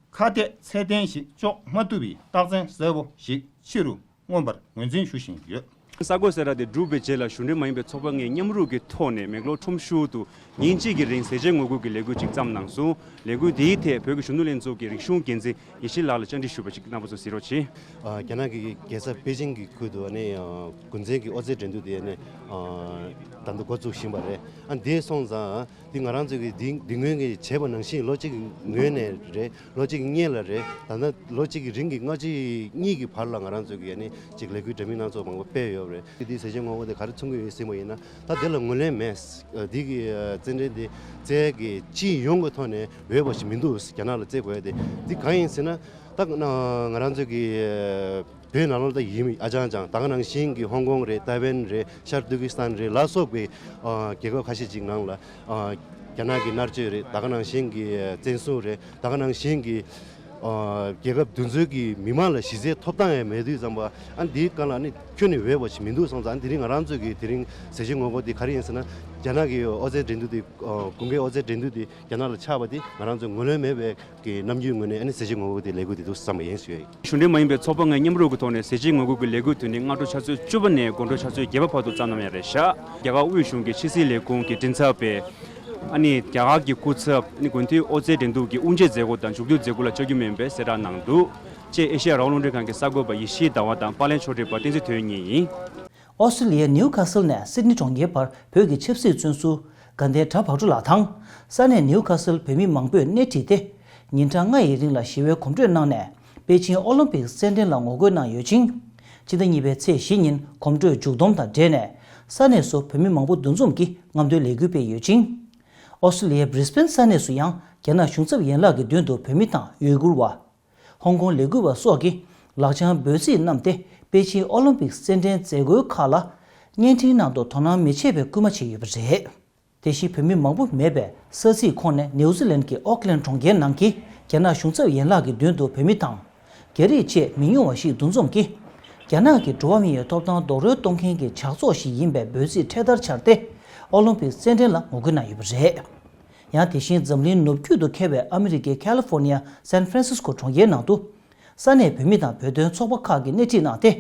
ཁ་གཏད་ཚད་ལྡན་ཞིག་འཇོག་མ་ཐུབ་པའི་རྟགས་མཚན་གསལ་པོ་ཞིག་ཕྱི་རུ་མངོན་པར་ངོས་འཛིན་ཞུ་བཞིན་ཡོད། གསར་འགོད་གསལ་བསྒྲགས་དེ་གྲུབ་པའི་རྗེས་ལ། གཞུང་འབྲེལ་མ་ཡིན་པའི་ཚོགས་པ་ལྔའི་མཉམ་རུབ་ཀྱི་ཐོག་ནས་མེག་ལོར་ཁྲོམ་གཞུང་དུ་ཉིན་གཅིག་གི་རིང་ཟས་བཅད་ངོ་རྒོལ་གྱི་ལས་འགུལ་ཅིག་བརྩམས་གནང་སོང་། ལས་འགུལ་དེའི་ཐད་བོད་ཀྱི་གཞོན་ནུ་ལྷན་ཚོགས་ཀྱི་རིག་གཞུང་འགན་འཛིན་ཡེ་ཤེས་ལགས་ལ་བཅར་འདྲི་ཞུས་པ་ཞིག་རྣམ་པ་ཚོ་གཟིགས་རོགས་གྱིས། ཨ། རྒྱ་ནག་གི་རྒྱལ་ས་པེ་ཅིང་གི་ཁུལ་དུ་ཨ་ནི། ཨ། དགུན་རྩེད་ཀྱི་ཨོ་རྩལ་འགྲན་བསྡུར་དེ་ཨ་ནི། ཨ། ད་དུང་འགོ་བཙུགས་བཞིན་པ་རེད། ཨ། འདི་སོང་ཙང་འདི་ང་རང་ཚོས་ཀྱི་འདི་འདི་སྔོན་གྱི་བྱས་པ་ནང་བཞིན་ལོ་གཅིག་གི་སྔོན་ནས་རེད། ལོ་གཅིག་གི་སྔོན་ལ་རེད། ད་ལྟ་ལོ་གཅིག་གི་རིང་གི་སྔ་ཕྱི་གཉིས་ཀྱི་བར་ལ་ང་རང་ཚོས་ཀྱི་ཨ་ནི་ཅིག་ལས་འགུལ་འདྲ་མིན་སྣ་ཚོགས་མང་པོ་སྤེལ་ཡོད་རེད། འདི་ཟས་བཅད་ངོ་རྒོལ་དེ་ག་རེ་མཚོན་གྱི་ཡོད་ཟེར་བ་ཡིན་ན། ད་དེ་ལ་ངོས་ལེན་མེད། འདི་གི་རྩེད་འགྲན་དེ་རྩེད་ཀྱི་སྤྱི་ཡོངས་ཀྱི་ཐོག་ནས་འོས་པ་ཞིག་མི་འདུག་རྒྱ་ནག་ལ་རྩེད་དགོས་ཡ་དེ། འདི་གང་ཡིན་ཟེར་ན། ད་ང་རང་ཚོས་ཀྱི་བོད་ནང་ལོགས་ད་ཡིན་ཨ་ཅང་ཅང་། ད་ག་ནང་བཞིན་གྱི་ཧོང་ཀོང་རེད། ཏའེ་ཝན་རེད། ཤར་ཏུར་ཀི་སི་ཐན་རེད་ལ་སོགས་པའི་ཨ་རྒྱལ་ཁབ་ཁ་ཤས་ཅིག་ནང་ལ་ཨ་རྒྱ་ནག་གི་མནར་གཅོད་རེད། ད་ག་ནང་བཞིན་གྱི་བཙན་བཟུང་རེད། ད་ག་ནང་བཞིན་གྱི་ཨ་རྒྱལ་ཁབ་དེ་ཚོའི་གི་མི་མང་ལ་གཞི་རྩའི་ཐོབ་ཐང་ཡང་མེད་དུས་ཙམ་པ། ཨ་འདིའི་སྒང་ལ་ནི་ཁྱོན་ནས་འོས་པ་ཞིག་མི་འདུག་སོང་ཙང་། དེ་རིང་ང་རང་ཚོས་ཀྱི་དེ་རིང་ཟས་བཅད་ངོ་རྒོལ་དེ་ག་རེ་ཡིན་ཟེར་ན། རྒྱ་ནག་གི་ཨོ་རྩལ་འགྲན་བསྡུར་དེ། ཨ་དགུན་ཁའི་ཨོ་རྩལ་འགྲན་བསྡུར་དེ་རྒྱ་ནག་ལ་ཆགས་པ་དེ་ང་རང་ཚོས་ངོས་ལེན་མེད་པའི་གི་རྣམ་འགྱུར་ངོས་ནས་ཨ་ནི་ཟས་བཅད་ངོ་རྒོལ་དེ་ལས་འགུལ་དེ་འདུག་བསམ་པ་ཡིན་ཞུ་ཡ་ཡིན། གཞུང་འབྲེལ་མ་ཡིན་པའི་ཚོགས་པ་ལྔའི་མཉམ་རུབ་ཀྱི་ཐོག་ནས་ཟས་བཅད་ངོ་རྒོལ་གྱི་ལས་འགུལ་དེ་ནི་སྔ་དྲོ་ཆུ་ཚོད་བཅུ་པ་ནས་དགོང་དྲོ་ཆུ་ཚོད་བརྒྱད་པ་བར་དུ་བརྩམས་གནང་ཡ་རེད་ཤག་རྒྱ་གར་དབུས་གཞུང་གི་ཕྱི་སྲིད་ལས་ཁུངས་ཀྱི་མགྲིན་ཚབ་པས་ ཨ་ནི་རྒྱ་གར་གྱི་སྐུ་ཚབ་ཨ་ནི་དགུན་དུས་ཨོ་རྩལ་འགྲན་བསྡུར་གྱི་དབུ་འབྱེད་མཛད་སྒོ་དང་མཇུག་བསྡུའི་མཛད་སྒོ་ལ་བཅར་རྒྱུ་མིན་པའི་གསལ་བསྒྲགས་གནང་འདུག་ཅེས་ཨེ་ཤེ་ཡ་རང་དབང་རླུང་འཕྲིན་ཁང་གི་གསར་འགོད་པ་ཡེ་ཤེས་ཟླ་བ་དང་པར་ལེན་ཕྱོགས་སྒྲིག་པ་བསྟན་འཛིན་དོན་གཉིས་ཡིན། ཨོ་སི་ཀྲི་ལི་ཡའི་ནིའུ་ཁ་སལ་ནས་སིད་ནི་གྲོང་ཁྱེར་བར་བོད་ཀྱི་ཆབ་སྲིད་བཙོན་ཟུར་དགའ་ལྡན་གྲྭ་བག་གྲོ་ལགས་དང་། ས་གནས་ནིའུ་ཁ་སལ་བོད་མི་མང་པོས་སྣེ་ཁྲིད་དེ། ཉིན་གྲངས་ལྔ་ཡི་རིང་ལ་ཞི་བའི་གོམ་བགྲོད་གནང་ནས། པེ་ཅིང་ཨོ་ལིམ་པིག་རྩེད་འགྲན་ལ་ངོ་རྒོལ་གནང་ཡོད་ཅིང་། སྤྱི་ཟླ་གཉིས་པའི་ཚེས་བཞི་ཉིན་གོམ་བགྲོད་མཇུག་བསྡོམས་དང་འབྲེལ་ནས། ས་གནས་སུ་བོད་མི་མང་པོ་འདུ་འཛོམས་ཀྱིས་རྔམ་སྟོན་ལས་འགུལ་སྤེལ་ཡོད་ཅིང་། ཨོ་སི་ཀྲི་ལི་ཡའི་བྷི་རི་སྦེན་ས་གནས་སུ་ཡང་རྒྱ་ནག་གཞུང་ཚབ་ཡན་ལག་གི་མདུན་དུ་བོད་མི་དང་ཡུ་གུར་བ། ཧོང་ཀོང་ལས་འགུལ་བ་སོགས་ཀྱིས་ལག་བཅངས་འབོད་ཚིག་བསྣམས་ཏེ། པེ་ཅིང་ཨོ་ལིམ་པིག་རྩེད་འགྲན་མཛད་སྒོའི་ཁག་ལ་བརྙན་འཕྲིན་ནང་དུ་དོ་སྣང་མི་བྱེད་པའི་སྐུལ་མ་བྱས་ཡོད་པ་རེད། དེ་བཞིན་བོད་མི་མང་པོ་མེད་པའི་ས་ཚིགས་ཁོངས་ནས་ནིའུ་ཛི་ལན་གྱི་ཨོ་ཀི་ལན་གྲོང་ཁྱེར་ནང་གི་རྒྱ་ནག་གཞུང་ཚབ་ཡན་ལག་གི་མདུན་དུ་བོད་མི་དང་། རྒྱ་རིགས་བཅས་མི་ཉུང་བ་ཞིག་འདུ་འཛོམས་ཀྱིས། རྒྱ་ནག་གི་འགྲོ་བ་མིའི་ཐོབ་ཐང་རྡོག་རོལ་གཏོང་མཁན་གྱི་ཇག་ཚོགས་ཤིག་ཡིན་པའི་འབོད་ཚིག་འཕྲེད་དར་འཕྱར་ཏེ། ཨོ་ལིམ་པིག་རྩེད་འགྲན་ལ་ངོ་རྒོལ་གནང་ཡོད་པ་རེད། ཡང་དེ་བཞིན་འཛམ་གླིང་ནུབ་རྒྱུད་དུ་ཁེལ་བའི་ཨ་མི་རི་ཀའི་ཁ་ལི་ཧྥོ་ནི་ཡ་སན་ཧྥ་རན་སིས་ཀོ་གྲོང་ཁྱེར་ནང་དུ། ས་གནས་བོད་མི་དང་བོད་དོན་ཚོགས་པ་ཁག་གིས་སྣེ་ཁྲིད་གནང་སྟེ།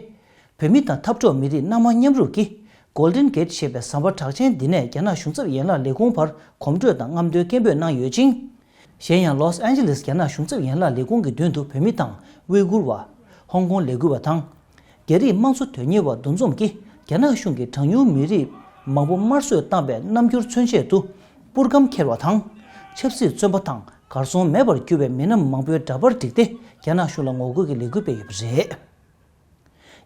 བོད་མི་དང་འཐབ་གྲོགས་མི་རིགས་སྣ་མང་མཉམ་རུབ་ཀྱིས། གོལ་ཌེན་གེ་ཊི་ཞེས་པའི་ཟམ་པ་གྲགས་ཅན་འདི་ནས་རྒྱ་ནག་གཞུང་ཚབ་ཡན་ལག་ལས་ཁུངས་བར་གོམ་བགྲོད་དང་རྔམ་སྟོན་སྐད་འབོད་གནང་ཡོད་ཅིང་། གཞན་ཡང་ལོས་ཨན་ཇི་ལེས་རྒྱ་ནག་གཞུང་ཚབ་ཡན་ལག་ལས་ཁུངས་ཀྱི་མདུན་དུ་བོད་མི་དང་ཝི་གུར་བ། ཧོང་ཀོང་ལས་འགུལ་བ་དང་། རྒྱ་རིགས་དམངས་གཙོ་དོན་གཉེར་བ་འདུ་འཛོམས་ཀྱིས་རྒྱ་ནག་གཞུང་གིས་གྲངས་ཉུང་མི་རིགས་མང་པོ་དམར་གསོད་བཏང་བའི་རྣམ་འགྱུར་མཚོན་ཆེད་དུ་སྤུར་སྒམ་འཁྱེར་བ་དང་། ཆབ་སྲིད་བཙོན་པ་དང་གར་སོང་མེད་པར་གྱུར་བའི་མི་སྣ་མང་པོའི་འདྲ་པར་བསྒྲིགས་ཏེ་རྒྱ་ནག་གཞུང་ལ་ངོ་རྒོལ་གྱི་ལས་འགུལ་སྤེལ་ཡོད་པ་རེད།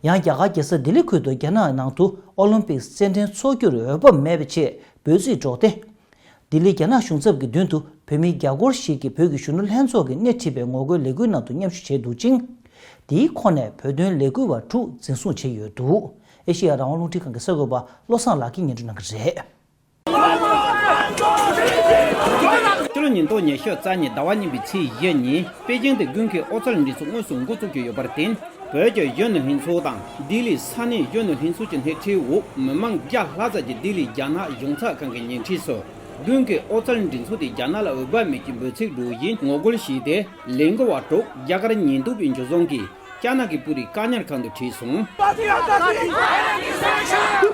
ཡང་རྒྱ་གར་རྒྱལ་ས་ལྡི་ལི་ཁུལ་དུ་རྒྱ་ནག་ནང་དུ་ཨོ་ལིམ་པིག་རྩེད་འགྲན་འཚོགས་རྒྱུར་འོས་བབ་མེད་པའི་ཆེད་འབོད་ཚིག་སྒྲོག་སྟེ། ལྡི་ལི་རྒྱ་ནག་གཞུང་ཚབ་ཀྱི་མདུན་དུ་བོད་མི་བརྒྱ་སྐོར་ཞིག་གིས་བོད་ཀྱི་གཞོན་ནུ་ལྷན་ཚོགས་ཀྱིས་སྣེ་ཁྲིད་པའི་ངོ་རྒོལ་ལས་འགུལ་ནང་དུ་མཉམ་ཞུགས་བྱས་འདུག་ཅིང་། དེའི་ཁོངས་ནས་བོད་དོན་ལས་འགུལ་བ་དྲུག་འཛིན་བཟུང་བྱས་ཡོད་འདུག་ཨེ་ཤེ་ཡ་རང་དབང་རླུང་འཕྲིན་ཁང་གི་གསར་འགོད་པ་བློ་བཟང་ལགས་ཀྱིས་སྙན་སྒྲོན་གནང་གི་རེད། སྤྱི་ལོ་ཉིས་སྟོང་ཉི་ཤུ་རྩ་གཉིས་ཟླ་བ་གཉིས་པའི་ཚེས་བཞི་ཉིན་པེ་ཅིང་དུ་དགུན་ཁའི་ཨོ་རྩལ་འགྲན་ཚོགས་དངོས་སུ་འགོ་བཙུགས་ཀྱི་ཡོད་པར་བརྟེན། བོད་ཀྱི་གཞོན་ནུ་ལྷན་ཚོགས་དང་ལྡི་ལིའི་ས་གནས་གཞོན་ནུ་ལྷན་ཚོགས་ཀྱི་སྣེ་ཁྲིད་འོག་མི་མང་བརྒྱ་ལྷག་ཙམ་གྱིས་ལྡི་ལིའི་རྒྱ་ནག་གཞུང་ཚབ་ཁང་གི་ཉེ་འཁྲིས་སུ། དགུན་ཁའི་ཨོ་རྩལ་འགྲན་ཚོགས་དེ་རྒྱ་ནག་ལ་འོས་བབ་མེད་ཅེས་འབོད་ཚིག་སྒྲོག་བཞིན་ངོ་རྒོལ་བྱས་ཏེ། ལས་འགུལ་བ་དྲུག་རྒྱ་གར་ཉེན་རྟོག་པའི་འཇུ་བཟུང་གིས་རྒྱ་ནག་གི་པུ་རིའི་བཀག་ཉར་ཁང་དུ་ཁྲིད་སོང་།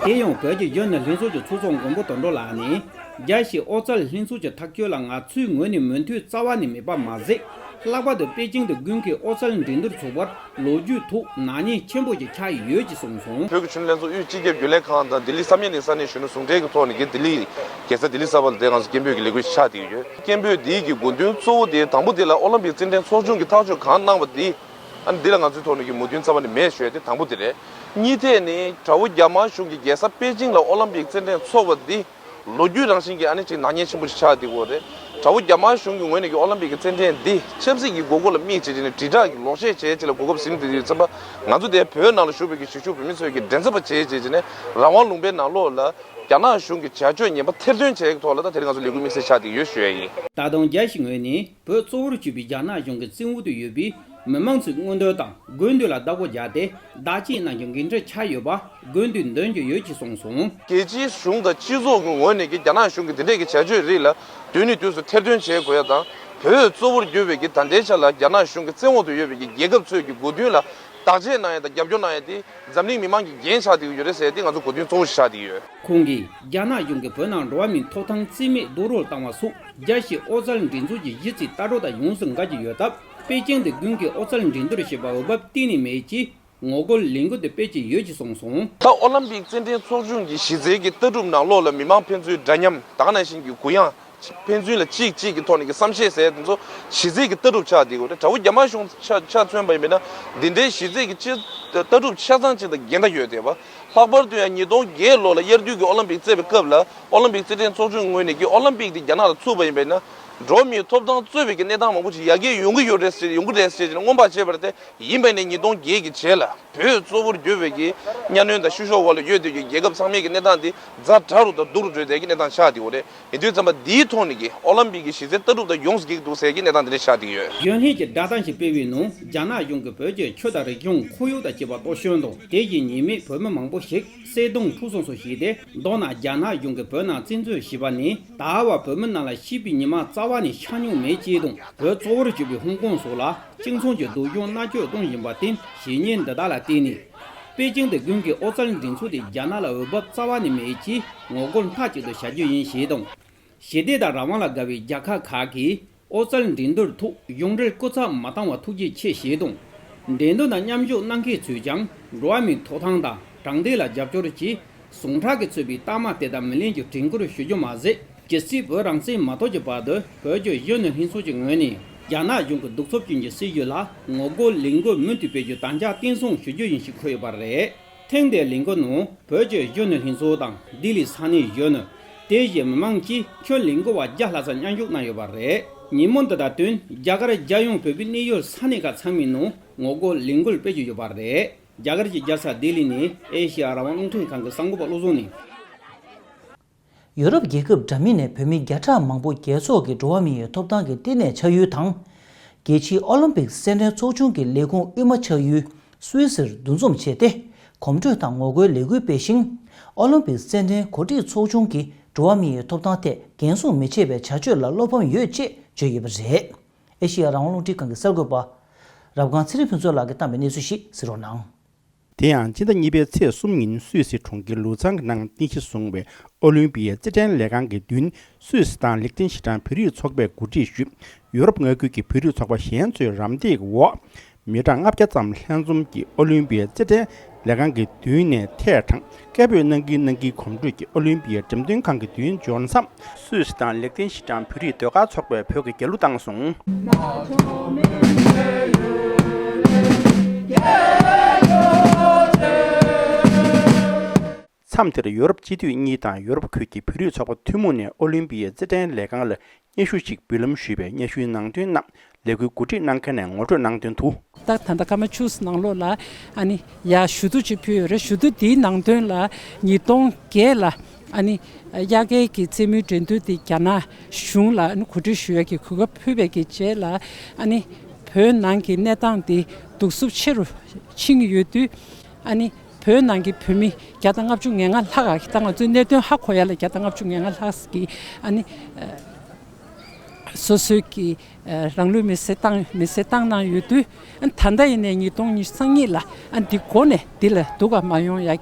དེ་ཡང་བོད་ཀྱི་གཞོན་ནུ་ལྷན་ཚོགས་ཀྱི་ཚོགས་གཙོ་མགོན་པོ་དོན་གྲུབ་ལགས་ནས། རྒྱལ་སྤྱིའི་ཨོ་རྩལ་ལྷན་ཚོགས་ཀྱི་ཐག་གཅོད་ལ་ང་ཚོའི་ངོས་ནས་མོས་མཐུན་རྩ་བ་ནས་མེད་པ་མ་ཟད། ལྷག་པར་དུ་པེ་ཅིང་དུ་དགུན་ཁའི་ཨོ་རྩལ་འགྲན་བསྡུར་ཚོགས་པར་ལོ་རྒྱུས་ཐོག་ནག་ཉེས་ཆེན་པོ་ཞིག་ཆགས་ཡོད་ཅེས་གསུངས་སོང་། བོད་ཀྱི་གཞོན་ནུ་ལྷན་ཚོགས་དབུས་སྤྱི་ཁྱབ་རྒྱུན་ལས་ཁང་དང་ལྡི་ལི་ས་གནས་ནས་ས་གནས་གཞོན་ནུ་ཟུང་འབྲེལ་གྱི་ཐོག་ནས་ཀྱི་ལྡི་ལི་རྒྱལ་ས་ལྡི་ལི་གསར་པ་ལ་དེ་ང་ཚོ་སྐད་འབོད་ཀྱི་ལས་འགུལ་ཞིག་ཆགས་བསྡད་ཡོད། སྐད་འབོད་འདིའི་གི་དགོས་འདུན་གཙོ་བོ་དེ་དང་པོ་དེ་ལ་ཨོ་ལིམ་པིག་རྩེད་འགྲན་ཚོགས་ཆུང་གིས་ཐག་གཅོད་གང་གནང་བ་དེ། ཨ་ནི་འདི་ལ་ང་ཚོའི་ཐོག་ནས་ཀྱི་མོས་མཐུན་རྩ་བ་ནས་མེད་ཞུ་ཡ་དེ་དང་པོ་དེ་རེད། གཉིས་ཐད་ནས་དགྲ་བོ་རྒྱ་དམར་གཞུང་གིས་རྒྱལ་ས་པེ་ཅིང་ལ་ཨོ་ལིམ་པིག་རྩེད་འགྲན་འཚོགས་པ་འདི་ལོ་རྒྱུས་རང་བཞིན་གྱི་ཨ་ནི་ཅིག་ནག་ཉེས་ཆེན་པོ་ཞིག་ཆགས་བསྡད་ཡོད་རེད། དགྲ་བོ་རྒྱ་དམར་གཞུང་གི་ངོས་ནས་ཀྱི་ཨོ་ལིམ་པིག་གི་རྩེད་འགྲན་འདི་ཆབ་སྲིད་ཀྱི་དགོས་མཁོ་ལ་དམིགས་བྱས་བྱས་ནས་དྲིལ་བསྒྲགས་ཀྱི་ལོག་བཤད་བྱས་བྱས་ལ་གོ་སྐབས་ཟིན་དུས་ཙམ་པ་ང་ཚོ་དེ་བོད་ནང་ལ་བཞུགས་པའི་གི་གཞིས་བཞུགས་བོད་མི་ཚོས་ཀྱི་འགྲན་ཚབ་པ་བྱས་བྱས་བྱས་ནས་རང་དབང་ལུང་པའི་ནང་ལོགས་ལ་རྒྱ་ནག་གཞུང་གི་བྱ་སྤྱོད་ངན་པ་ཐེར་འདོན་བྱས་ཀྱི་ཐོག་ལ་ད་དེ་རིང་ང་ཚོ་ལས་འགུལ་དམིགས་བསལ་ཆགས་བསྡད་ཡོད་ཞུ་ཡ་ཡིན། ད་དུང་རྒྱལ་སྤྱིའི་ངོས་ནས། བོད་གཙོ་བོར་གྱུར་པའི་རྒྱ་ནག་གཞུང་གི་བཙན་འོག་ཏུ་ཡོད་པའི་མི་མང་ཚོའི་མངོན་འདོད་དང་དགོས་འདུན་ལ་བདག་པོ་རྒྱག་སྟེ་བདག་གཅེས་གནང་རྒྱུ་འགན་འཁྲི་ཆགས་ཡོད་པ་དགོས་འདུན་འདོན་རྒྱུ་ཡོད་ཅེས་གསུངས་སོང་། རྒྱལ་སྤྱིའི་གཞུང་དང་སྤྱི་ཚོགས་ཀྱི་ངོས་ནས་ཀྱི་རྒྱ་ནག་གཞུང་གི་འདི་འདྲས་ཀྱི་བྱ་སྤྱོད་རིགས་ལ་དུས་ནས་དུས་སུ་ཐེར་འདོན་བྱེད་དགོས་ཡ་དང་། བོད་གཙོ་བོར་གྱུར་པའི་ཀྱི་ད་ལྟའི་ཆ་ལ་རྒྱ་ནག་གཞུང་གི་བཙན་འོག་ཏུ་ཡོད་པའི་ཀྱི་རྒྱལ་ཁབ་ཚོས་ཀྱི་དགོས་འདུན་ལ་བདག་གཅེས་གནང་ཡ་དང་རྒྱབ་སྐྱོར་གནང་ཡ་དེ་འཛམ་གླིང་མི་མང་གི་འགན་ཆགས་བསྡད་ཀྱི་ཡོད་རེད་ཟེར་ཡ་དེ་ང་ཚོ་དགོས་འདུན་གཙོ་བོ་ཞིག་ཆགས་བསྡད་ཀྱི་ཡོད། ཁོང་གིས་རྒྱ་ནག་གཞུང་གིས་བོད་ནང་འགྲོ་བ་མིའི་ཐོབ་ཐང་རྩིས་མེད་རྡོག་རོལ་བཏང་བ་སོགས་རྒྱལ་སྤྱིའི་ཨོ་རྩལ་འགྲན་ཚོགས་ཀྱི་གཞི་རྩའི་ལྟ་གྲུབ་དང་ཡོངས་སུ་འགལ་གྱི་ཡོད་སྟབས། པེ་ཅིང་དུ་དགུན་ཁའི་ཨོ་རྩལ་འགྲན་བསྡུར་བྱེད་པར་འོས་བབ་གཏན་ནས་མེད་ཅེས་ངོ་རྒོལ་ལས་འགུལ་དེ་སྤེལ་གྱི་ཡོད་ཅེས་གསུངས་སོང་། ད་ཨོ་ལམ་པིག་རྩེད་འགྲན་ཚོགས་ཆུང་གི་གཞི་རྩའི་གི་ལྟ་གྲུབ་ནང་ལོགས་ལ་མི་མང་ཕན་ཚུན་འདྲ་མཉམ་ད་ག་ནང་བཞིན་གྱི་གུ་ཡངས་ཕན་ཚུན་ལ་གཅིག་གཅིག་གི་ཐོག་ནས་ཀྱི་བསམ་ཤེས་ཟེར་དེ་ཚོ་གཞི་རྩའི་གི་ལྟ་གྲུབ་ཆགས་བསྡད་ཡོད་རེད། དགྲ་བོ་རྒྱ་དམར་གཞུང་ཆ་ཆ་མཚོན་པ་ཡིན་པས་ན་འདི་འདྲའི་གཞི་རྩའི་གི་སྤྱི་ལྟ་གྲུབ་ཆ་ཚང་གཅིག་དང་འགལ་ཟླ་ཡོད་བསྡད་པ། ལྷག་པར་དུ་ཡང་ཉིས་སྟོང་བརྒྱད་ལོ་ལ་དབྱར་དུས་ཀྱི་ཨོ་ལམ་པིག་རྩེད་པའི་སྐབས་ལ་ཨོ་ལམ་པིག་རྩེད་འགྲན་ཚོགས་ཆུང་ངོས་ནས་ཀྱི་ཨོ་ལམ་པིག་དེ་རྒྱ་ནག་ལ་ཚུགས་པ་ཡིན་པས་ན་འགྲོ་བ་མིའི་ཐོབ་ཐང་རྩོད་པའི་གི་གནས་སྟངས་མང་པོ་ཞིག་ཡར་རྒྱས་ཡོང་གི་ཡོད་རེད་ཟེར་ཡོང་གི་རེད་ཟེར་ནས་སྔོན་དཔག་བྱས་པ་རེད་དེ། ཡིན་པས་ན་ཉིས་སྟོང་བརྒྱད་ཀྱི་རྗེས་ལ་བོད་གཙོ་བོར་གྱུར་པའི་གི་གཉའ་གནོན་དང་བཤུ་གཞོག་འོག་ལ་ཡོད་བསྡད་ཀྱི་རྒྱལ་ཁབ་ཚང་མའི་གི་གནས་སྟངས་དེ་ཛ་དྲག་རུ་དང་སྡུག་རུ་འགྲོ་བསྡད་ཀྱི་གནས་སྟངས་ཆགས་བསྡད་ཡོད་རེད། ཡིན་དུས་ཙམ་པ་འདིའི་ཐོག་ནས་ཀྱི་ཨོ་ལམ་པིག་གི་གཞི་རྩའི་ལྟ་གྲུབ་དང་ཡོངས་སུ་འགལ་གྱི་འདུག་ཟེར་གྱི་གནས་སྟངས་འདི་འདྲ་ཆགས་བསྡད་ཡོད། གཞོན་ལྷན་གྱིས་བསྒྲགས་གཏམ་ཞིག་སྤེལ་བའི་ནང་རྒྱ་ནག་གཞུང་གིས་བོད་ཀྱི་ཆོས་དང་རིག་གཞུང་ཁོར་ཡུག་དང་བཅས་པ་གཏོར་སྐྱོན་དང་དེ་བཞིན་ཉེས་མེད་བོད་མི་མང་པོ་ཞིག་བསད་རྡུང་འཁྲུག་སོང་སོགས་བྱས་ཏེ། མདོར་ན་རྒྱ་ནག་གཞུང་གིས་བོད་ནང་བཙན་འཛུལ་བྱས་པ་ནས་ད་བར་བོད་མི་རྣམས་ལ་སྐྱིད་པའི་ཉི་མ་རྩ་བ་ནས་ཤར་མྱོང་མེད་ཅེས་དང་བོད་གཙོ་བོར་གྱུར་པའི་ཧོང་ཀོང་སོགས་ལ་གཅིག་མཚུངས་ཀྱི་སྡུག་སྦྱོང་མནར་གཅོད་གཏོང་བཞིན་པར་བརྟེན་གཞི་རྙིང་འདི་དག་ལ་བརྟེན་ནས། པེ་ཅིང་དུ་དགུན་ཁའི་ཨོ་རྩལ་འགྲན་ཚོགས་དེ་རྒྱ་ནག་ལ་འོས་བབ་རྩ་བ་ནས་མེད་ཅེས་ངོ་རྒོལ་མཐའ་གཅིག་ཏུ་བྱ་རྒྱུ་ཡིན་ཞེས་དང་། ཞི་བདེ་དང་རང་དབང་ལ་དགའ་བའི་རྒྱལ་ཁབ་ཁག་གིས་ཨོ་རྩལ་འགྲན་བསྡུར་ཐོག་གཞུང་འབྲེལ་སྐུ་ཚབ་མ་བཏང་བ་ཐུགས་རྗེ་ཆེ་ཞེས་དང་། འགྲན་བསྡུར་ནང་མཉམ་ཞུགས་གནང་མཁན་ཚོས་ཀྱང་འགྲོ་བ་མིའི་ཐོབ་ཐང་དང་དྲང་བདེན་ལ་རྒྱབ་སྐྱོར་གྱིས་ཟུངས་ཁྲག་གིས་གཙོས་པའི་རྟགས་མ་དེ་དག་མི་ལེན་རྒྱུ་དྲན་སྐུལ་ཞུ་རྒྱུ་མ་ཟད། ཇི་སྲིད་བོད་རང་བཙན་མ་ཐོབ་ཀྱི་བར་དུ་བོད་ཀྱི་གཞོན་ནུ་ལྷན་ཚོགས་ཀྱི་ངོས་ནས་རྒྱ་ནག་གཞུང་གི་གདུག་རྩུབ་ཅན་གྱི་སྲིད་བྱུས་ལ་ངོ་རྒོལ་ལས་འགུལ་མུ་མཐུད་སྤེལ་རྒྱུ་དམ་བཅའ་བརྟན་སྲུང་ཞུ་རྒྱུ་ཡིན་ཞེས་འཁོད་ཡོད་པ་རེད། ཐེངས་འདིའི་ལས་འགུལ་ནང་བོད་ཀྱི་གཞོན་ནུ་ལྷན་ཚོགས་དང་ལྡི་ལི་ས་གནས་གཞོན་ནུ། དེ་བཞིན་མི་མང་གིས་ཁྱོན་ལས་འགུལ་བ་བརྒྱ་ལྷག་ཙམ་མཉམ་ཞུགས་གནང་ཡོད་པ་རེད། ཉིན་མོ་འདི་དང་བསྟུན་རྒྱ་གར་རྒྱལ་ཡོངས་བོད་པའི་གནས་ཡུལ་ས་གནས་ཁག་ཚང་མའི་ནང་ངོ་རྒོལ་ལས་འགུལ་སྤེལ་རྒྱུ་ཡོད་པ་རེད། རྒྱ་གར་གྱི་རྒྱལ་ས་ལྡི་ལི་ནས་ཨེ་ཤེ་ཡ་རང་དབང་རླུང་འཕྲིན་ཁང་གི་གསར་འགོད་པ་བློ་བཟང་ནས། ཡུ་རོབ་རྒྱལ་ཁབ་འདྲ་མིན་ནས་བོད་མི་བརྒྱ་ཕྲག་མང་པོ་རྒྱལ་ཚོགས་ཀྱི་འགྲོ་བ་མིའི་ཐོབ་ཐང་གི་བསྟི་གནས་ཆགས་ཡུལ་དང་། རྒྱལ་སྤྱིའི་ཨོ་ལིམ་པིག་རྩེད་འགྲན་ཚོགས་ཆུང་གི་ལས་ཁུངས་དབུས་མ་ཆགས་ཡུལ་སུད་སིར་འདུ་འཛོམས་བྱས་ཏེ། གོམ་བགྲོད་དང་ངོ་རྒོལ་ལས་འགུལ་སྤེལ་ཞིང་། ཨོ་ལིམ་པིག་རྩེད་འགྲན་གོ་སྒྲིག་ཚོགས་ཆུང་གིས་འགྲོ་བ་མིའི་ཐོབ་ཐང་ཐད་འགན་སྲུང་མི་བྱེད་པའི་བྱ་སྤྱོད་ལ་བློ་ཕམ་ཡོད་ཅེས་བརྗོད་ཡོད་པ་རེད། ཨེ་ཤེ་ཡ་རང་དབང་རླུང་འཕྲིན་ཁང་གི་གསར་འགོད་པ་རབ་སྒང་ཚེ་རིང་ཕུན་ཚོགས་ལགས་ཀྱིས་བཏང་བའི་གནས་ཚུལ་ཞིག་གཟིགས་རོགས་གནང་། དེ་ཡང་སྤྱི་ཟླ་གཉིས་པའི་ཚེས་གསུམ་ཉིན་སུད་སི་གྲོང་ཁྱེར་ལུ་ཚང་གི་ནང་རྟེན་གཞི་བཟུང་བའི་ཨོ་ལིམ་པིའི་རྩེད་འགྲན་ལས་ཁང་གི་མདུན་སུད་སི་དང་ལིག་ཏེན་ཤི་ཏན་བོད་རིགས་ཚོགས་པས་གོ་སྒྲིག་ཞུས། ཡུ་རོབ་མངའ་ཁུལ་གྱི་བོད་རིགས་ཚོགས་པ་གཞན་ཚོའི་རམ་འདེགས་འོག་མི་གྲངས་ལྔ་བརྒྱ་ཙམ་ལྷན་འཛོམས་ཀྱིས་ཨོ་ལིམ་པིའི་རྩེད་འགྲན་ལས་ཁང་གི་མདུན་ནས་ཐད་དྲངས་སྐད་འབོད་གནང་གིན་གནང་གིན་གོམ་བགྲོད་ཀྱིས་ཨོ་ལིམ་པིའི་འགྲེམས་སྟོན་ཁང་གི་མདུན་འབྱོར་མཚམས། སུད་སི་དང་ལིག་ཏེན་ཤི་ཏན་བོད་རིགས་ཟློས་གར་ཚོགས་པས་བོད་ཀྱི་རྒྱལ་གླུ་བཏང་སོང་། མཚམས་དེར་ཡོ་རོབ་སྤྱི་འཐུས་གཉིས་དང་ཡོ་རོབ་ཁུལ་གྱི་བོད་རིགས་ཚོགས་པ་ཐུན་མོང་ནས་ཨོ་ལིམ་པིའི་རྩེད་འགྲན་ལས་ཁང་ལ་སྙན་ཞུ་ཞིག་འབུལ་ལམ་ཞུས་པའི་སྙན་ཞུའི་ནང་དོན་རྣམས་ལས་འགུལ་གོ་སྒྲིག་གནང་མཁན་ནས་ངོ་སྤྲོད་གནང་དོན་དུ། ད་ད་ལྟ་སྐར་མ་བཅུ་ནང་ལོགས་ལ་ཨ་ནི་ཡ་ཞུ་གཏུག་ཅིག་ཕུལ་ཡོད་རེད། ཞུ་གཏུག་འདིའི་ནང་དོན་ལ་ཉིས་སྟོང་བརྒྱད་ལ་ཨ་ནི་དབྱར་ཁའི་གི་རྩེད་མོའི་འགྲན་བསྡུར་འདི་རྒྱ་ནག་གཞུང་ལ་ཨ་ནི་གོ་སྒྲིག་ཞུ་ཡ་གི་གོ་སྐབས་ཕུལ་བའི་གི་རྗེས་ལ་ཨ་ནི་བོད་ནང་གི་གནས་སྟངས་འདི་སྡུག་སུབ་ཆེ་རུ་ཕྱིན་ཡོད་དུས་ཨ་ནི་བོད་ནང་གི་བོད་མི་བརྒྱ་དང་ལྔ་བཅུ་ང་ལྔ་ལྷག་ཨ་ད་ང་ཚོའི་གནད་དོན་ཧ་གོ་ཡ་ལ་བརྒྱ་དང་ལྔ་བཅུ་ང་ལྔ་ལྷག་གི་ཨ་ནི་སོ་སོའི་གི་རང་ལུས་མེར་སྲེག་བཏང་མེར་སྲེག་བཏང་གནང་ཡོད་དུས། ད་ལྟ་ཡིན་ནའི་ཉིས་སྟོང་ཉི་ཤུ་རྩ་གཉིས་ལ་འདི་འགོ་ནས་འདི་ལ་སྡུག་ག་མ་ཡོང་ཡག་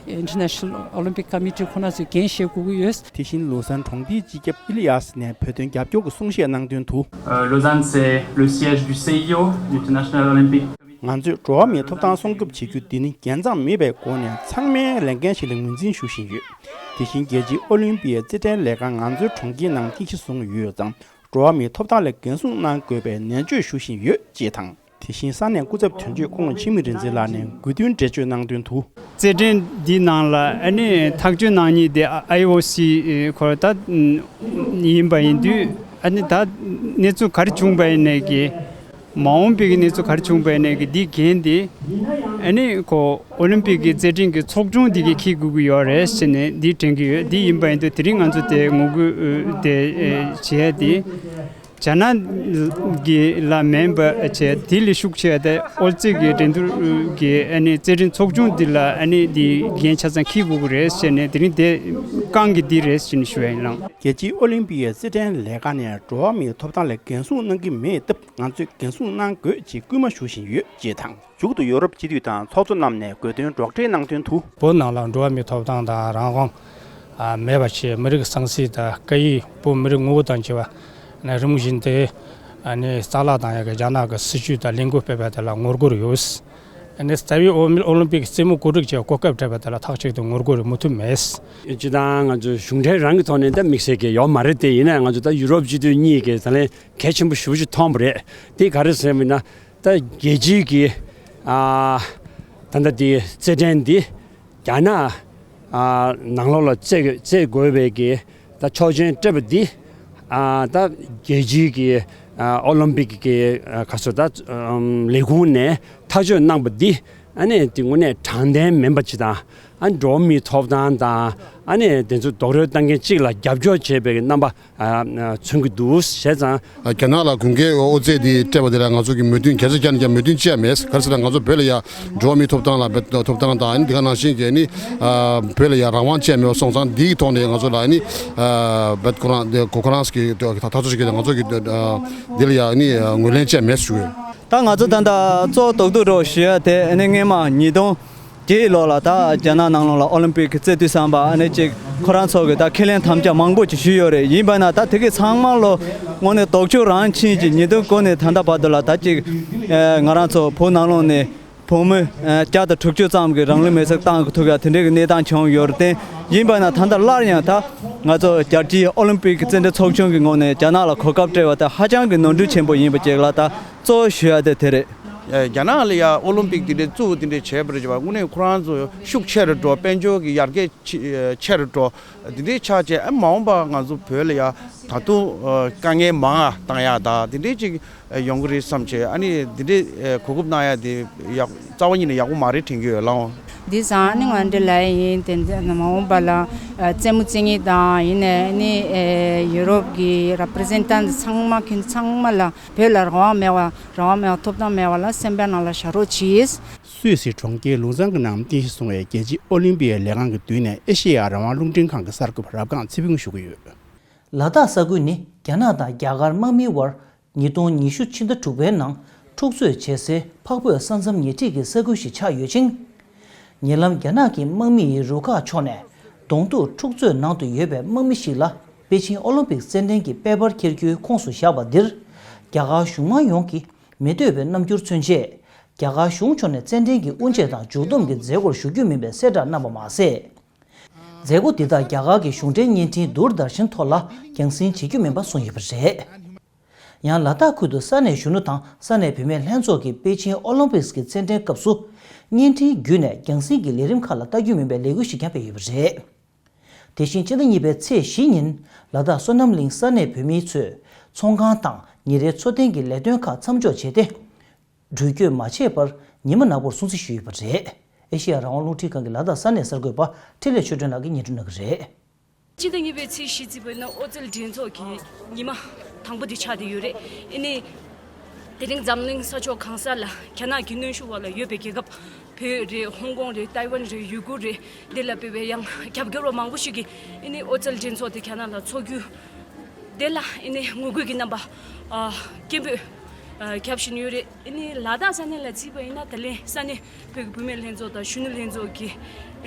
གི་International Olympic Committee ཁོ་ན་ཚོས་འགན་བཞེས་དགོས་ཀྱི་ཡོད། དེ་བཞིན་ལུ་སན་གྲོང་སྡེའི་སྤྱི་ཁྱབ་ཨི་ལི་ཡ་སི་ནས་བོད་དོན་རྒྱབ་སྐྱོར་གྱི་གསུང་བཤད་གནང་དོན་དུ། Euh, Lausanne, c'est le siège du C I O, du International Olympic Committee. ང་ཚོས་འགྲོ་བ་མིའི་ཐོབ་ཐང་སྲུང་སྐྱོབ་བྱེད་རྒྱུ་འདི་ནི་རྒྱལ་མཚམས་མེད་པའི་སྒོ་ནས་ཚང་མའི་ལས་འགན་ཞིག་ལ་ངོས་འཛིན་ཞུ་བཞིན་ཡོད། དེ་བཞིན་རྒྱལ་སྤྱིའི་ཨོ་ལིམ་པིའི་རྩེད་འགྲན་ལས་ཁང་ང་ཚོའི་གྲོང་ཁྱེར་ནང་རྟེན་གཞི་བཟུང་ཡོད་ཙང་། འགྲོ་བ་མིའི་ཐོབ་ཐང་ལ་འགན་སྲུང་གནང་དགོས་པའི་ནན་བརྗོད་ཞུ་བཞིན་ཡོད་ཅེས་དང་། དེ་བཞིན་ས་གནས་སྐུ་ཚབ་དོན་གཅོད་ཁོང་འཆི་མེད་རིག་འཛིན་ལགས་ནས་དགོས་འདུན་འགྲེལ་བརྗོད་གནང་དོན་དུ། རྩེད་འགྲན་འདི་ནང་ལ་ཨ་ནི་ཐག་གཅོད་གནང་མཁན་དེ་ཨའི་ཨོ་སི་ཁོ་ད་ཡིན་པ་ཡིན་དུས་ཨ་ནི་ད་གནས་ཚུལ་ག་རེ་བྱུང་བ་ཡིན་ནའི་གི་མ་འོངས་པའི་གི་གནས་ཚུལ་ག་རེ་བྱུང་བ་ཡིན་ནའི་གི་འདི་འགན་དེ་ཨ་ནི་ཁོ་ཨོ་ལིམ་པིག་གི་རྩེད་འགྲན་གི་ཚོགས་ཆུང་འདི་གིས་འཁྱེར་དགོས་ཀྱི་ཡོད་རེད་ཟེར་ནས་འདི་དྲན་གྱི་ཡོད། འདི་ཡིན་པ་ཡིན་དུས་དེ་རིང་ང་ཚོ་དེ་ངོ་རྒོལ་དེ་བྱེད་ཡ་དེ། རྒྱ་ནག་གི་ལ་མིན་པ་བྱས་དེ་ལས་ཤུགས་ཆེ་བ་དེ་ཨོ་རྩེད་ཀྱི་འགྲན་བསྡུར་གྱི་ཨ་ནི་རྩེད་འགྲན་ཚོགས་ཆུང་འདི་ལ་ཨ་ནི་འདི་འགན་ཆ་ཚང་འཁྱེར་དགོས་ཀྱི་རེད་ཟེར་ནས་དེ་རིང་དེ་རྐང་གི་འདི་རེད་ཟེར་ནས་ཞུ་ཡ་ཡིན་ལགས། རྒྱལ་སྤྱིའི་ཨོ་ལིམ་པིའི་རྩེད་འགྲན་ལས་ཁང་ནས་འགྲོ་བ་མིའི་ཐོབ་ཐང་ལ་འགན་སྲུང་གནང་གི་མེད་སྟབས་ང་ཚོས་འགན་སྲུང་གནང་དགོས་ཅེས་སྐུལ་མ་ཞུ་བཞིན་ཡོད་ཅེས་དང་། མཇུག་ཏུ་ཡོ་རོབ་སྤྱི་འཐུས་དང་ཚོགས་གཙོ་རྣམས་ནས་དགོས་འདུན་སྒྲོག་འགྲེལ་གནང་དོན་དུ། བོད་ནང་ལ་འགྲོ་བ་མིའི་ཐོབ་ཐང་དང་རང་དབང་མེད་པ་བྱས། མི་རིགས་གཙང་སེལ་དང་སྐད་ཡིག་བོད་མི་རིགས་ངོ་བོ་དང་བཅས་པ་ནས་རིམ་བཞིན་དུ་ནས་རྩ་བརླག་བཏང་ཡག་གི་རྒྱ་ནག་གི་སྲིད་བྱུས་དང་ལས་འགུལ་སྤེལ་བ་དེ་ལ་ངོ་རྒོལ་ཡོད། ནས་རྩ་བའི་ཨོ་མི་ཨོ་ལིམ་པིག་རྩེད་མོ་གོ་སྒྲིག་བྱས་གོ་སྐབས་སྤྲད་པ་དེ་ལ་ཐག་གཅོད་དུ་ངོ་རྒོལ་མུ་མཐུད་མེད། སྤྱི་བཏང་ང་ཚོ་གཞུང་འབྲེལ་རང་གི་ཐོག་ནས་ད་དམིགས་བསལ་གྱི་ཡོད་མ་རེད་དེ། ཡིན་ན་ང་ཚོ་ད་ཡུ་རོབ་སྤྱི་འཐུས་གཉིས་ཀྱིས་ད་ལན་གལ་ཆེན་པོ་ཞེ་པོ་ཅིག་མཐོང་བ་རེད། དེ་ག་རེ་ཟེར་བ་ཡིན་ན། ད་རྒྱལ་སྤྱིའི་གི་ཨ་ད་ལྟ་དེ་རྩེད་འགྲན་འདི་རྒྱ་ནག་ཨ་ནང་ལོགས་ལ་རྩེད་རྩེད་དགོས་པའི་གི་ད་ཆོག་མཆན་སྤྲད་པ་འདི་ཨ་ད་རྒྱལ་སྤྱིའི་གི་ཨ་ཨོ་ལིམ་པིག་གི་ཨ་ག་སོ་ད་ཨམ་ལས་ཁུངས་ནས་ཐག་གཅོད་གནང་པ་འདི་ཨ་ནི་དེ་དངོས་གནས་དྲང་བདེན་མིན་པ་ཅིག་དང་། ཨ་འགྲོ་བ་མིའི་ཐོབ་ཐང་དང་ཨ་ནི་དེ་ཚོ་རྡོག་རོལ་བཏང་མཁན་གཅིག་ལ་རྒྱབ་སྐྱོར་བྱེད་པའི་རྣམ་པ་ཨ་མཚོན་གྱི་འདུག་བྱས་ཙང་། རྒྱ་ནག་ལ་དགུན་ཁའི་ཨོ་རྩེད་འདི་སྤྲད་པ་དེ་ལ་ང་ཚོ་གི་མོས་མཐུན་ག་ཚོད་བྱས་ན་ཀྱང་མོས་མཐུན་བྱས་མེད། ག་རེ་ཟེར་ན་ང་ཚོ་བོད་ལ་ཡ་འགྲོ་བ་མིའི་ཐོབ་ཐང་ལ་ཐོབ་ཐང་དང་ཨ་ནི་འདི་ག་ནང་བཞིན་གྱི་ཨ་ནི་བོད་ལ་ཡ་རང་དབང་བྱས་མེད་པ་སོང་ཙང་འདིའི་ཐོག་ནས་ང་ཚོ་ལ་ཨ་ནི་བོད་ཁོ་རང་འདི་གོ་ཁོ་རང་གི་ཐག་གཅོད་བྱེད་ཀྱི་ང་ཚོ་གི་འདི་ལ་ཡ་ཨ་ནི་ངོས་ལེན་བྱས་མེད་ཞུ། ད་ང་ཚོ་ད་ལྟ་གཙོ་བོ་རྡོག་རྡོག་རོགས་ཞུ་ཡ་དེ་ཨ་ནི་སྔས་མ་ཉིས་སྟོང་ རྗེས་ལོགས་ལ་ད་རྒྱ་ནག་ནང་ལོགས་ལ་ཨོ་ལིམ་པིག་གི་རྩེད་དུས་བསམ་པ་ཨ་ནི་ཅིག་ཁོ་རང་ཚོ་གི་ད་ཁས་ལེན་དམ་བཅའ་མང་པོ་ཅིག་ཞུས་ཡོད་རེད། ཡིན་པ་ན་ད་དེ་གི་ཚང་མ་ལོ་དངོས་གནས་ལྡོག་ཕྱོགས་རང་ཕྱིན་ཅིག་ཉེས་རྡུང་བསྐོར་ནས་ད་ལྟ་བར་དུ་ལ་ད་ཅིག་ང་རང་ཚོ་བོད་ནང་ལོགས་ནས་བུ་མོ་བརྒྱ་དང་དྲུག་ཅུ་ཙམ་གྱི་རང་ལུས་མེར་སྲེག་བཏང་ཐུབ་ཡ་དེ་འདྲའི་གི་གནས་སྟངས་བྱུང་ཡོད་རེད་དེ། ཡིན་པ་ན་ད་ལྟ་སླར་ཡང་ད་ང་ཚོ་རྒྱལ་སྤྱིའི་ཨོ་ལིམ་པིག་གི་རྩེད་འགྲན་ཚོགས་ཆུང་གི་ངོས་ནས་རྒྱ་ནག་ལ་གོ་སྐབས་སྤྲད་པ་དེ་ཧ་ཅང་གི་ནོར་འཁྲུལ་ཆེན་པོ་ཡིན་པ་ཅིག་ལ་ད་གཙོ་བོ་ཞུ་ཡ་དེ་དེ་རེད། རྒྱ་ནག་ལ་ཡ་ཨོ་ལིམ་པིག་དེ་འདྲའི་བཙུགས་དེ་འདྲའི་བྱས་པར་བྱས་པ་དངོས་གནས་ཁོ་རང་ཚོ་ཤུགས་ཆེ་རུ་འགྲོ། དཔལ་འབྱོར་གྱི་ཡར་རྒྱས་ཆེ་ཆེ་རུ་འགྲོ། དེ་འདྲའི་ཆ་བྱས་ཨ་མ་འོངས་པ་ང་ཚོ་བོད་ལ་ཡ་ད་དུང་དཀའ་ངལ་མང་ང་བཏང་ཡ་ད་དེ་འདྲའི་ཅིག་ཡོང་གི་རེད་བསམ་བྱས། ཨ་ནི་དེ་འདྲའི་གོ་སྐབས་གནང་ཡ་དེ་ཡག་རྩ་བ་ཉིད་ནས་ཡག་པོ་མ་རེད་དྲན་གྱི་ཡོད་ལགས། འདི་ཟང་ནི་ང་འདི་ལ་ཡིན་དེ་འདི་མ་འོངས་པ་ལ་རྩེད་མོ་རྩེ་མཁན་དང་ཡིན་ནའི་ནི་ཡུ་རོབ་ཀྱི་རེ་པི་རི་ཟེན་ཊེན་ཊི་ཚང་མ་ཁྱོད་ཚང་མ་ལ་བོད་ལ་རང་དབང་མེད་པ་རང་དབང་མེད་པ་ཐོབ་ཐང་མེད་པ་ལ་སེམས་པའི་ནང་ལ་བཞག་རོགས་གྱིས། སུད་སི་གྲོང་ཁྱེར་ལུང་ཚན་གྱི་ནང་རྟེན་གཞི་བཟུང་བའི་རྒྱལ་སྤྱིའི་ཨོ་ལིམ་པིའི་ལས་ཁང་གི་མདུན་ནས་ཨེ་ཤེ་ཡ་རང་དབང་རླུང་འཕྲིན་ཁང་གི་གསར་འགོད་པ་རབ་སྒང་ཚེ་ཕུན་ཞུ་གི་ཡོད། ལ་དྭགས་ས་ཁུལ་ནི་རྒྱ་ནག་དང་རྒྱ་གར་དམག་མིའི་དབར་ཉིས་སྟོང་ཉི་ཤུ་ཕྱི་ཟླ་དྲུག་པའི་ནང་འཁྲུག་རྩོད་བྱེད་སའི་འཕགས་བོད་ས་མཚམས་ཉེ་འཁྲིས་ཀྱི་ས་ཁུལ་ཞིག་ཆགས་ཡོད་ཅིང་། ཉེ་ལམ་རྒྱ་ནག་གི་དམག་མི་ཡི་རུ་ཁག་ཕྱོགས་ནས་གདོང་ཐུག་འཁྲུག་རྩོད་ནང་དུ་ཡོད་པའི་དམག་མི་ཞིག་ལ་པེ་ཅིང་ཨོ་ལིམ་པིག་རྩེད་འགྲན་གྱི་པེ་པར་འཁྱེར་རྒྱུའི་ཁོངས་སུ་བཞག་པ་འདིར་རྒྱ་གར་གཞུང་མང་ཡོངས་ཀྱིས་མི་འདོད་པའི་རྣམ་འགྱུར་མཚོན་ཆེད། རྒྱ་གར་གཞུང་ཕྱོགས་ནས་རྩེད་འགྲན་གྱི་དབུ་འབྱེད་དང་མཇུག་བསྡོམས་ཀྱི་མཛད་སྒོར་ཞུགས་རྒྱུ་མིན་པའི་གསལ་བསྒྲགས་གནང་པ་མ་ཟད། མཛད་སྒོ་འདི་དག་རྒྱ་གར་གྱི་གཞུང་འབྲེལ་བརྙན་འཕྲིན་དུར་དར་ཤན་ཐོག་ལ་རྒྱང་སྲིང་བྱེད་རྒྱུ་མིན་པ་གསུངས་ཡོད་པ་རེད། ཡང་ལ་དྭགས་ཁུལ་དུ་ས་གནས་གཞོན་ནུ་དང་ས་གནས་བུད་མེད་ལྷན་ཚོགས་ཀྱིས་པེ་ཅིང་ཨོ་ལིམ་པིག་གི་རྩེད་འགྲན་སྐབས་སུ་བརྙན་འཕྲིན་བརྒྱུད་ནས་རྒྱང་སྲིང་གི་ལས་རིམ་ཁག་ལ་ལྟ་རྒྱུ་མིན་པའི་ལས་འགུལ་ཞིག་ཀྱང་སྤེལ་ཡོད་པ་རེད། དེ་བཞིན་སྤྱི་ཟླ་གཉིས་པའི་ཚེས་བཞི་ཉིན་ལ་དྭགས་བསོད་ནམས་གླིང་ས་གནས་བོད་མི་ཚོས་ཚོང་ཁང་དང་ཉིན་རེའི་འཚོ་རྟེན་གྱི་ལས་དོན་ཁག་མཚམས་འཇོག་བྱས་ཏེ། འགྲུལ་སྐྱོད་མ་བྱས་པར་ཉི་མ་ནག་པོར་སྲུང་བརྩི་ཞུས་ཡོད་པ་རེད། ཨེ་ཤེ་ཡ་རང་དབང་རླུང་འཕྲིན་ཁང་གི་ལ་དྭགས་ས་གནས་གསར་འགོད་པ་འཕྲིན་ལས་ཆོས་སྒྲོན་ལགས་ཀྱིས་སྙན་སྒྲོན་གནང་གི་རེད། སྤྱི་ཟླ་གཉིས་པའི་ཚེས་བཞི་བརྩིས་པ་ཡིན་ན་ཨོ་རྩལ་འགྲན་ཚོགས་ཀྱི་ཉི་མ་དང་པོ་དེ་ཆགས་བསྡད་ཡོད་རེད། ཨ་ནི་དེ་རིང་འཛམ་གླིང་ས་ཕྱོགས་གང་ས་ལ་རྒྱ་ནག་གི་གནོན་ཤུགས་འོག་ལ་ཡོད་པའི་རྒྱལ་ཁབ་བོད་རེད། ཧོང་ཀོང་རེད། ཏའེ་ཝན་རེད། ཡུ་གུར་རེད། འདི་ལ་དཔེ་བའི་ཡང་རྒྱབ་སྐྱོར་བ་མང་པོ་ཞིག་གིས་ཨ་ནི་ཨོ་རྩལ་འགྲན་ཚོགས་དེ་རྒྱ་ནག་ལ་འཚོགས་རྒྱུ་དེ་ལ་ཨ་ནི་ངོ་རྒོལ་གྱི་རྣམ་པ་ཨ་སྐད་འབོད་ཨ་རྒྱབ་བཞིན་ཡོད་རེད། ཨ་ནི་ལ་དྭགས་ས་གནས་ལ་བརྩིས་པ་ཡིན་ན་ད་ལན་ས་གནས་བོད་ཀྱི་བུད་མེད་ལྷན་ཚོགས་དང་གཞོན་ནུ་ལྷན་ཚོགས་ཀྱིས་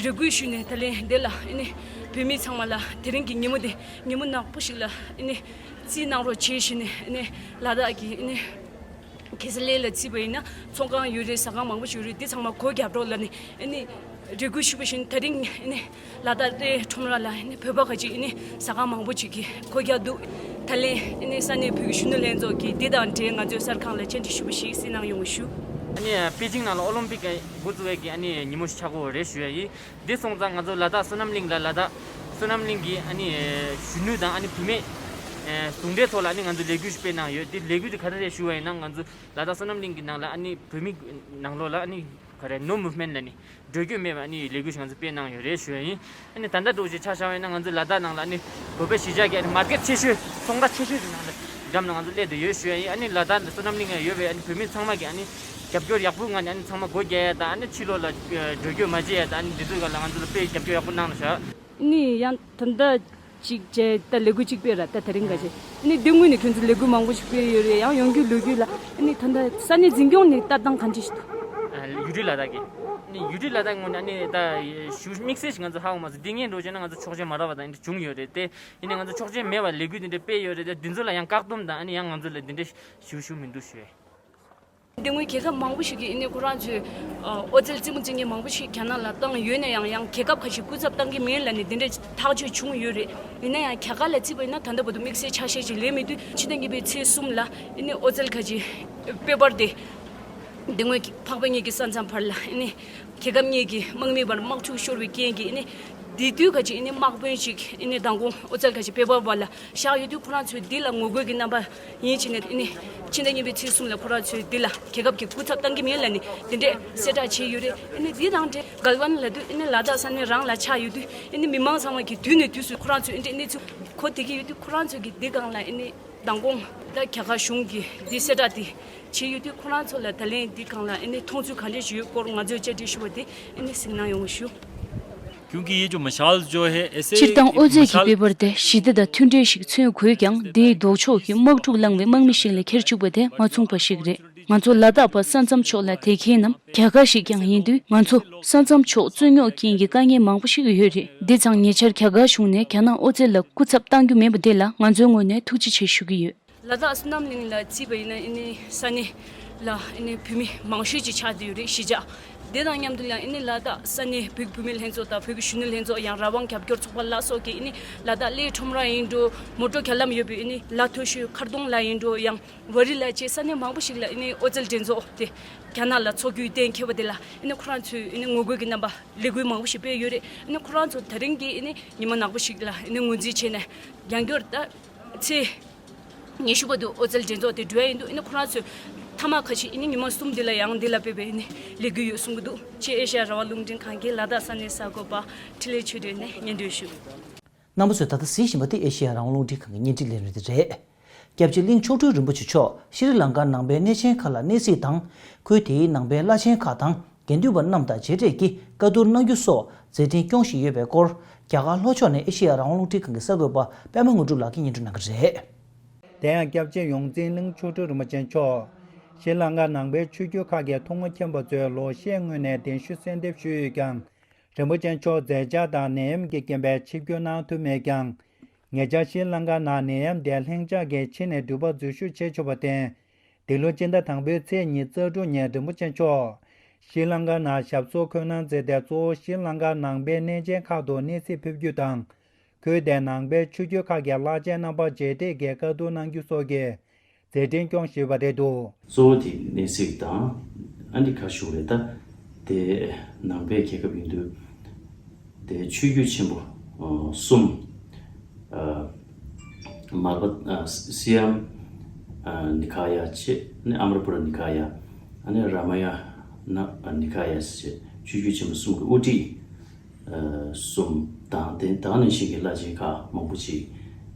རེ་སྐུལ་ཞུས་ནས་ད་ལན་འདི་ལ་ཨ་ནི་བོད་མི་ཚང་མ་ལ་དེ་རིང་གི་ཉིན་མོ་འདི་ཉིན་མོ་ནག་པོ་ཞིག་ལ་ཨ་ནི་རྩིས་གནང་རོགས་བྱེད་ཞུས་ནས་ཨ་ནི་ལ་དྭགས་ཀྱི་ཨ་ནི་གེ་སར་གླིང་ལ་བརྩིས་པ་ཡིན་ན་ཚོང་ཁང་ཡོད་རེད། ཟ་ཁང་མང་པོ་ཞིག་ཡོད་རེད། འདི་ཚང་མ་སྒོ་རྒྱབ་རོགས་ལབ་ནས་ཨ་ནི་རེ་སྐུལ་ཞུས་པ་བཞིན་དེ་རིང་ཨ་ནི་ལ་དྭགས་རྟའི་ཁྲོམ་ར་ལ་ཨ་ནི་བོད་པ་ཁ་ཅིག་ཨ་ནི་ཟ་ཁང་མང་པོ་ཅིག་གི་སྒོ་རྒྱག་འདུག་ད་ལན་ཨ་ནི་ས་གནས་བོད་ཀྱི་གཞོན་ནུ་ལྷན་ཚོགས་ཀྱིས་འདི་དང་འབྲེལ་ང་ཚོའི་གསར་ཁང་ལ་བཅར་འདྲི་ཞུས་པ་ཞིག་གསན་གནང་ཡོང་བ་ཞུ། ཨ་ནི་པེ་ཅིང་ནང་ལ་ཨོ་ལིམ་པིག་འགོ་བཙུགས་པའི་གི་ཨ་ནི་ཉིན་མོ་ཞིག་ཆགས་ཀྱི་ཡོད་རེད་ཞུ་ཡ་ཡིན། འདི་སོང་ཙང་ང་ཚོ་ལ་དྭགས་བསོད་ནམས་གླིང་ལ་ལ་དྭགས་བསོད་ནམས་གླིང་གི་ཨ་ནི་གཞོན་ནུ་དང་ཨ་ནི་བུད་མེད་ཟུང་འབྲེལ་ཐོག་ལ་ཨ་ནི་ང་ཚོ་ལས་འགུལ་ཞིག་སྤེལ་གནང་ཡོད། འདི་ལས་འགུལ་འདི་ག་རེ་རེད་ཞུ་བ་ཡིན་ན་ང་ཚོ་ལ་དྭགས་བསོད་ནམས་གླིང་གི་ནང་ལ་ཨ་ནི་བོད་མི་ནང་ལོགས་ལ་ཨ་ནི་ག་རེ་ནོ་མུབ་མེན་ལ་ནི་འགྲོ་སྐྱོད་མེད་པ་ཨ་ནི་ལས་འགུལ་ཞིག་ང་ཚོ་སྤེལ་གནང་ཡོད་རེད་ཞུ་བ་ཡིན། ཨ་ནི་ད་ལྟ་འདྲ་བོ་ཞིག་ཆ་བཞག་པ་ཡིན་ན་ང་ཚོ་ལ་དྭགས་ནང་ལ་ཨ་ནི་བོད་པ་གཞིས་ཆགས་ཀྱི་ཨ་ནི་མར་ཀེཊ་ཆེ་ཤོས་ཚོང་ར་ཆེ་ཤོས་ཀྱི་ནང་ལ་འགྲམ་ལ་ང་ཚོ་སླེབས་བསྡད་ཡོད་ཞུ་བ་ཡིན། ཨ་ནི་ལ་དྭགས་བསོད་ནམས་གླིང་ལ་ཡོད་པའི་ཨ་ནི་བོད་མི་ཚང་མ་གི་ཨ་ནི་རྒྱབ་སྐྱོར་ཡག་པོ་ངང་ནས་ཨ་ནི་ཚང་མ་སྒོ་རྒྱག་ཡ་དང་ཨ་ནི་ཕྱི་ལོགས་ལ་འགྲོ་སྐྱོད་མ་བྱེད་ཡ་དང་ཨ་ནི་འདི་ཚོའི་སྒང་ལ་ང་ཚོ་ལ་དཔེ་རྒྱབ་སྐྱོར་ཡག་པོ་གནང་ལ་ཤག་ནི་ཡང་ད་ལྟ་གཅིག་བྱས་ད་ལས་འགུལ་གཅིག་སྤེལ་ར་ད་དེ་རིང་ག་བྱས་ནི་འདི་སྔོན་ནས་ཁྱོད་ཚོ་ལས་འགུལ་མང་པོ་ཞིག་སྤེལ་ཡོད་རེད། ཡང་ཡོང་རྒྱུ་ལོ་རྒྱུས་ལ་ནི་ད་ལྟ་ས་གནས་འཛིན་སྐྱོང་ནས་ལྟ་སྟངས་ག་འདྲ་ཞིག་འདུག་ཡུལ་གྲུ་ལ་དྭགས་ཀྱི་ནི་ཡུལ་གྲུ་ལ་དྭགས་ངོས་ནས་ནི་ད་ཞུ་དམིགས་བསལ་ཞིག་ང་ཚོ་ཧ་གོ་མ་སོང་། འདི་སྔོན་འགྲོ་བྱས་ན་ང་ཚོ་ཆོག་མཆན་མ་རག་པ་དང་འདི་བྱུང་ཡོད་རེད་དེ། ཡིན་ནའི་ང་ཚོ་ཆོག་མཆན་མེད་པར་ལས་འགུལ་འདི་འདྲ་སྤེལ་ཡོད་རེད་དེ། འདི་ཚོ་ལ་ཡང་བཀག་སྡོམ་དང་ཨ་ནི་ཡང་ང་ཚོ་ལ་འདི་འདྲ་ཞུ་ཞུ་མི་འདུག་ཞུ་ཡས། འདི་སྔོན་རྒྱལ་ཁབ་མང་པོ་ཞིག་གིས་ཨ་ནི་ཁོ་རང་ཚོའི་ཨོ་རྩལ་རྩེད་མོ་རྩེ་མཁན་མང་པོ་ཞིག་རྒྱ་ནག་ལ་བཏང་ཡོད་ན་ཡང་ཡང་རྒྱལ་ཁབ་ཁ་ཤས་སྐུ་ཚབ་བཏང་གི་མེད་ལབ་ནས་འདི་འདྲ་ཐག་གཅོད་བྱུང་ཡོད་རེད། ཡིན་ན་ཡང་རྒྱ་གར་ལ་བརྩིས་པ་ཡིན་ན་ད་ལྟ་བར་དུ་དམིགས་བསལ་ཆ་ཤས་ཅིག་ལས་མི་འདུག་ཕྱི་ཟླ་གཉིས་པའི་ཚེས་གསུམ་ལ་ཨ་ནི་ཨོ་རྩལ་ཁ་ཤས་པེ་པར་དེ་འདི་སྔོན་འཕགས་པ་གཉིས་ཀྱི་ས་མཚམས་བར་ལ་ཨ་ནི་རྒྱལ་ཁབ་གཉིས་ཀྱི་དམག་མི་བར་དམག་འཁྲུག་ཤོར་བའི་རྐྱེན་གྱིས་ཨ་ནི་དེ་དུས་ཁ་ཅིག་ཨ་ནི་དམག་དཔོན་ཞིག་ཨ་ནི་མདང་དགོང་ཨོ་རྩལ་ཁ་ཅིག་པེ་པར་བ་ལ་བཞག་ཡོད་དུས་ཁོ་རང་ཚོས་འདི་ལ་ངོ་རྒོལ་གྱི་རྣམ་པ་ཡིན་ཕྱིན་ནས་ཨ་ནི་ཕྱི་ཟླ་གཉིས་པའི་ཚེས་གསུམ་ལ་ཁོ་རང་ཚོས་འདི་ལ་རྒྱལ་ཁབ་ཀྱི་སྐུ་ཚབ་བཏང་གི་མེད་ལབ་ནས་འདི་འདྲས་གསལ་བསྒྲགས་བྱས་ཡོད་རེད། ཨ་ནི་འདི་དང་འབྲེལ་གལ་ཝན་ལབ་དུས་ཨ་ནི་ལ་དྭགས་ས་གནས་རང་ལ་ཆགས་ཡོད་དུས་ཨ་ནི་མི་མང་ཚང་མ་གིས་དུས་ནས་དུས་སུ་ཁོ་རང་ཚོས་ཨ་ནི་འདྲས་གནས་ཚུལ་གོ་བསྡད་ཀྱི་ཡོད་དུས་ཁོ་རང་ཚོས་ཀྱིས་འདི་སྒང་ལ་ཨ་ནི་མདང་དགོང་ད་རྒྱ་གར་གཞུང་གིས་འདི་གསལ་བསྒྲགས་འདི་བྱས་ཡོད་དུས་ཁོ་རང་ཚོ་ལ་ད་ལན་འདི་སྒང་ལ་ཨ་ནི་མཐོང་ཚུལ་ག་འདྲས་ཞིག་ཡོད་སྐོར་ང་ཚོས་བཅར་འདྲི་ཞུ་བ་དེ་ཨ་ནི་གསན་གནང་ཡོང་བ་ཞུ། क्योंकि ये जो मशाल जो है ऐसे སྤྱིར་བཏང་ཨོ་རྩལ་གྱི་པེ་པར་དེ་ཞི་བདེ་དང་མཐུན་སྒྲིལ་ཞིག་མཚོན་དགོས་ཀྱང་དེའི་ལྡོག་ཕྱོགས་ཀྱི་དམག་འཁྲུག་བསླངས་པའི་དམག་མི་ཞིག་ལ་འཁྱེར་བཅུག་པ་དེ་མ་མཚུངས་པ་ཞིག་རེད། ང་ཚོ་ལ་དྭགས་པ་ས་མཚམས་ཕྱོགས་ལ་བསྡད་མཁན་རྣམས་རྒྱ་གར་ཞིག་ཀྱང་ཡིན་དུས། ང་ཚོ་ས་མཚམས་ཕྱོགས་རྩོད་རྙོག་རྐྱེན་གྱིས་དཀའ་ངལ་མང་པོ་ཞིག་ཡོད་རེད། འདི་ཚང་ཉེ་ཆར་རྒྱ་གར་གཞུང་ནས་རྒྱ་ནག་ཨོ་རྩལ་ལ་སྐུ་ཚབ་གཏང་རྒྱུ་མེད་པ་དེ་ལ་ང་ཚོའི་ངོས་ནས་ཐུགས་རྗེ་ཆེ་ཞུ་གི་ཡོད། ལ་དྭགས་བསོད་ནམས་གླིང་ལ་བརྩིས་པ་ཡིན་ན། ཨ་ནི་ས་གནས་ལ་ཨ་ནི་བོད་མི་མང་ཤོས་ཅིག་ཆགས་བསྡད་ཡོད་རེད། གཞིས་ཆགས་དེ་དང་མཉམ་དུ་ལ་ཨ་ནི་ལ་དྭགས་ས་གནས་བོད་བུད་མེད་ལྷན་ཚོགས་དང་བོད་ཀྱི་གཞོན་ནུ་ལྷན་ཚོགས། ཡང་རང་དབང་རྒྱབ་སྐྱོར་ཚོགས་པ་ལ་སོགས་ཀྱིས་ཨ་ནི་ལ་དྭགས་གླེ་ཁྲོམ་ར་ཡིན་འགྲོ། མོ་ཊ་རྒྱ་ལམ་ཡོད་པའི་ཨ་ནི་ལ་མཐོ་ཤོས་མཁར་གདོང་ལ་ཡིན་འགྲོ། ཡང་ཝ་རི་ལ་བཅས་ས་གནས་མང་པོ་ཞིག་ལ་ཨ་ནི་ཨོ་རྩལ་འགྲན་ཚོགས་དེ་རྒྱ་ནག་ལ་འཚོགས་རྒྱུ་གཏན་འཁེལ་བ་དེ་ལ་ཨ་ནི་ཁོ་རང་ཚོས་ཨ་ནི་ངོ་རྒོལ་གྱི་རྣམ་པ་ལས་འགུལ་མང་པོ་ཞིག་སྤེལ་ཡོད་རེད། ཨ་ནི་ཁོ་རང་ཚོ་ད་རིང་གི་ཨ་ནི་ཉི་མ་ནག་པོ་ཞིག་ལ་ཨ་ནི་ངོས་འཛིན་བྱས་ནས་རྒྱང་སྐྱོར་ད་ཚེས་ཉི་ཤུ་བར་དུ་ཨོ་རྩལ་འགྲན་ཚོགས་དེ་འགྲོ་ཡ་ཡིན་འདུག་ཨ་ནི་ཁོ་རང་ཚོས་མཐའ་མ་ཁ་ཤས་ཨ་ནི་ཉི་མ་གསུམ་འདི་ལ་ཡང་འདི་ལ་ཕེབས་པའི་ཨ་ནི་ལས་འགུལ་ཡོད་གསུང་གི་འདུག་ཅེས་ཨེ་ཤ་ཡ་རང་དབང་རླུང་འཕྲིན་ཁང་གི་ལ་དྭགས་ས་གནས་གསར་འགོད་པ་འཕྲིན་ལས་ཆོས་སྒྲོན་ནས་སྙན་སྒྲོན་ཞུ། རྣམ་པ་ཚོས་ད་ལྟ་གཟིགས་བཞིན་པ་དེ་ཨེ་ཤེ་ཡ་རང་དབང་རླུང་འཕྲིན་ཁང་གི་བརྙན་འཕྲིན་ལས་རིམ་དེ་རེད། སྐྱབས་རྗེ་གླིང་མཆོག་སྤྲུལ་རིན་པོ་ཆེ་མཆོག་ཤྲི་ལང་ཀ་ནང་པའི་གནས་ཆེན་ཁག་ལ་གནས་གཟིགས་དང་། ཁུལ་དེའི་ནང་པའི་བླ་ཆེན་ཁག་དང་དགེ་འདུན་པ་རྣམས་དང་མཇལ་འཕྲད་ཀྱིས་བཀའ་བསྡུར་གནང་རྒྱུ་སོགས་མཛད་འཕྲིན་སྐྱོང་བཞིན་ཡོད་པའི་སྐོར། རྒྱ་གར་ལྷོ་ཕྱོགས་ནས་ཨེ་ཤེ་ཡ་རང་དབང་རླུང་འཕྲིན་ཁང་གི་གསར་འགོད་པ་པད་མ་དངོས་གྲུབ་ལགས་ཀྱིས་སྙན་སྒྲོན་གནང་གི་རེད། དེ་ཡང་སྐྱབས་རྗེ་ཡོངས་འཛིན་གླིང་མཆོག་སྤྲུལ་རིན་པོ་ཆེ་མཆོག་ཤྲི་ལང་ཀ་ནང་པའི་ཆོས་བརྒྱུད་ཁག་གི་ཐུན་མོང་མཁྱེན་པ་ཚོས་ལོ་ཤས་སྔོན་ནས་གདན་ཞུ་གསོལ་འདེབས་ཞུས་ཡོད་ཀྱང་། རིན་པོ་ཆེ་མཆོག་མཛད་འཆར་དང་ནད་ཡམས་ཀྱི་རྐྱེན་པས་ཆིབས་བསྒྱུར་གནང་ཐུབ་མེད་ཀྱང་། ཉེ་ཆར་ཤྲི་ལང་ཀ་ནང་ནད་ཡམས་དེ་ལྷིང་འཇགས་ཀྱིས་ཕྱི་ནས་འགྲུལ་པ་འཛུལ་ཞུགས་བྱེད་ཆོག་པར་བརྟེན། འདི་ལོ་སྤྱི་ཟླ་དང་པོའི་ཚེས་ཉི་ཤུ་རྩ་དྲུག་ཉིན་རིན་པོ་ཆེ་མཆོག་ཤྲི་ལང་ཀ་ནང་ཞབས་སོར་འཁོད་གནང་མཛད་དེ། གཙོ་བོ་ཤྲི་ལང་ཀ་ནང་པའི་གནས་ཆེན་ཁག་ཏུ་གནས་གཟིགས་ཕེབས་རྒྱུ་དང་། ཁུལ་དེའི་ནང་པའི་ཆོས་བརྒྱུད་ཁག་གི་བླ་ཆེན་རྣམ་པ་མཇལ་འཕྲད་ཀྱིས་བཀའ་བསྡུར་གནང་རྒྱུ་སོགས་ཀྱི་མཛད་འཕྲིན་སྐྱོང་བཞིན་པ་རེད་འདུག་གཙོ་བོ་དེ་གནས་གཟིགས་དང་། ཨ་ནི་ཁ་ཞུ་རེད། ད་དེ་ནང་པའི་རྒྱལ་ཁབ་ཡིན་དུས་དེ་ཆོས་བརྒྱུད་ཆེན་པོ་ཨ་གསུམ། ཨ་མལ་པ་ཨ་སི་ཡམ་ཨ་ནི་ཀ་ཡ་བྱས། ཨ་ནི་ཨ་མར་པུ་ར་ནི་ཀ་ཡ། ཨ་ནི་ར་མ་ཡ་ན་ནི་ཀ་ཡ་ཟེར་བྱས་ཆོས་བརྒྱུད་ཆེན་པོ་གསུམ་གྱི་དབུ་ཁྲིད་ཨ་གསུམ་དང་། དེ་དག་ནང་བཞིན་གྱི་བླ་ཆེན་ཁག་མང་པོ་ཅིག་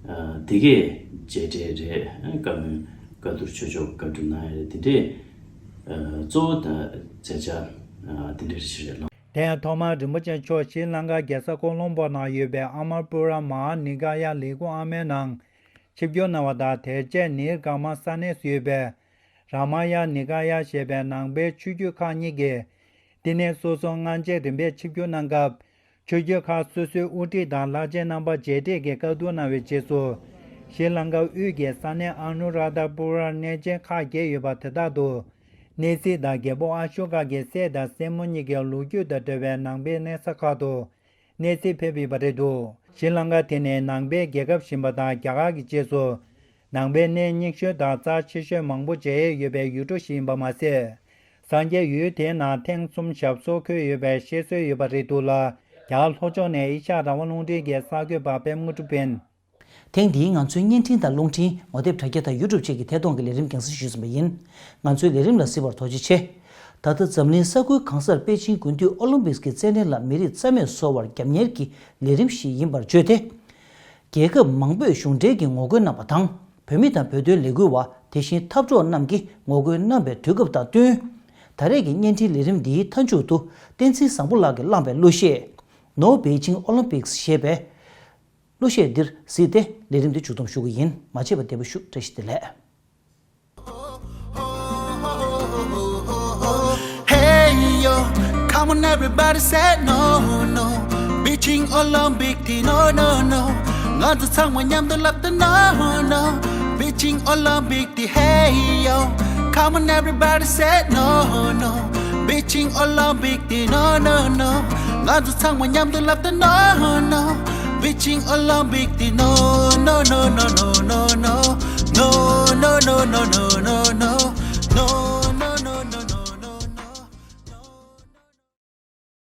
ཨ་དེ་གས་མཇལ་འཕྲད་རེད། ཨ་བཀའ་མོལ་བཀའ་བསྡུར་ཆོས་ཕྱོགས་བཀའ་འདྲི་གནང་ཡ་རེད། དེ་འདྲས་ཨ་གཙོ་བོ་དང་མཛད་འཆར་ཨ་དེ་འདྲས་རེད་ཤག་རེད་ལགས། དེ་ཡང་ཐོག་མར་རིན་པོ་ཆེ་མཆོག་ཤྲི་ལང་ཀ་རྒྱལ་ས་ཀོ་ལོམ་པོ་ནང་ཡོད་པའི་ཨ་མར་པུ་ར་མ་ཧཱ་ནི་ཀ་ཡ་ལས་ཁུངས་ཨ་མའི་ནང་ཆིབས་བསྒྱུར་གནང་བ་དང་། དེ་རྗེས་ནིར་ག་མ་ས་གནས་སུ་ཡོད་པའི་ར་མ་ཡ་ནི་ཀ་ཡ་ཞེས་པའི་ནང་པའི་ཆོས་བརྒྱུད་ཁག་གཉིས་ཀྱི་བསྟི་གནས་སོ་སོར་སྔ་རྗེས་རིམ་པས་ཆིབས་བསྒྱུར་གནང་སྐབས། ཆོས་བརྒྱུད་ཁག་སོ་སོའི་དབུ་ཁྲིད་དང་བླ་ཆེན་རྣམ་པ་མཇལ་འཕྲད་ཀྱིས་བཀའ་བསྡུར་གནང་བའི་རྗེས་སུ། ཤྲི་ལང་ཀ་དབུས་ཀྱི་ས་གནས་ཨ་ནུ་ར་དྷ་པུ་རར་གནས་ཆེན་ཁག་བརྒྱད་ཡོད་པ་དེ་དག་ཏུ་གནས་གཟིགས་དང་། རྒྱལ་པོ་ཨ་ཤོ་ཀ་གི་སྲས་དང་སྲས་མོ་གཉིས་ཀྱི་ལོ་རྒྱུས་དང་འབྲེལ་བའི་ནང་པའི་གནས་ས་ཁག་ཏུ་གནས་གཟིགས་ཕེབས་ཡོད་པ་རེད་འདུག་ཤྲི་ལང་ཀ་དེ་ནི་ནང་པའི་རྒྱལ་ཁབ་ཞིག་ཡིན་པ་དང་། རྒྱ་གར་གྱི་རྗེས་སུ་ནང་པའི་གནས་རྙིང་ཤོས་དང་རྩ་ཆེ་ཤོས་མང་པོ་མཇལ་ཡས་ཡོད་པའི་ཡུལ་གྲུ་ཞིག་ཡིན་པ་མ་ཟད། སངས་རྒྱས་ཡུལ་དེའི་ནང་ཐེངས་གསུམ་ཞབས་སོར་འཁོད་ཡོད་པའི་བཤད་སྲོལ་ཡོད་པ་རེད་འདུག་ལ། རྒྱ་གར་ལྷོ་ཕྱོགས་ནས་ཨེ་ཤ་ཡ་རང་དབང་རླུང་འཕྲིན་གྱི་གསར་འགོད་པ་པད་མ་དངོས་གྲུབ་ཡིན། ཐེངས་འདིའི་ང་ཚོའི་བརྙན་འཕྲིན་དང་རླུང་འཕྲིན། ངོ་དེབ་དྲ་རྒྱ་དང་ཡུ་ཊུབ་བཅས་ཀྱི་ཐད་གཏོང་གི་ལས་རིམ་རྒྱང་སྲིང་ཞུས་ཟིན་པ་ཡིན། ང་ཚོའི་ལས་རིམ་ལ་གཟིགས་པར་ཐུགས་རྗེ་ཆེ། ད་ལྟ་འཛམ་གླིང་ས་ཁུལ་གང་སར་པེ་ཅིང་དགུན་དུས་ཨོ་ལིམ་པིག་གི་རྩེད་འགྲན་ལ་མི་རིགས་རྩ་མེད་བཟོ་བར་རྒྱབ་གཉེར་གྱི་ལས་རིམ་ཞིག་ཡིན་པར་བརྗོད་དེ། རྒྱལ་ཁབ་མང་པོས་གཞུང་འབྲེལ་གྱི་ངོ་རྒོལ་གནང་བ་དང་། བོད་མི་དང་བོད་དོན་ལས་འགུལ་བ། དེ་བཞིན་འཐབ་གྲོགས་རྣམས་ཀྱིས་ངོ་རྒོལ་གནང་བའི་དུས་སྐབས་དང་བསྟུན། ད་རེས་ཀྱི་བརྙན་འཕྲིན་ལས་རིམ་འདིའི་མཐའ་མཇུག་ཏུ། བསྟན་འཛིན་བཟང་པོ་ལགས་ཀྱིས་བླངས་པའི་གླུ་གཞས། No Beijing Olympics ཞེས་པའི་གླུ་གཞས་འདིར་གཟིགས་ཏེ་ལས་རིམ་འདི་མཇུག་བསྡོམས་ཞུ་གི་ཡིན། མ་ཆད་པ་བདེ་པོ་བཞུགས། བཀྲ་ཤིས་བདེ་ལེགས། Hey yo, come on everybody say no no. Beijing Olympic དེ་no no no. ང་ཚོ་ཚང་མ་མཉམ་དུ་ལབ་དང་no no. Beijing Olympic དེ། Hey yo, come on everybody say no no. Beijing Olympic དེ་no no no. ང་ཚོ་ཚང་མ་མཉམ་དུ་ལབ་དང་no no. Beijing Olympic དེ་no no no no no no no. No no no no no no no. No.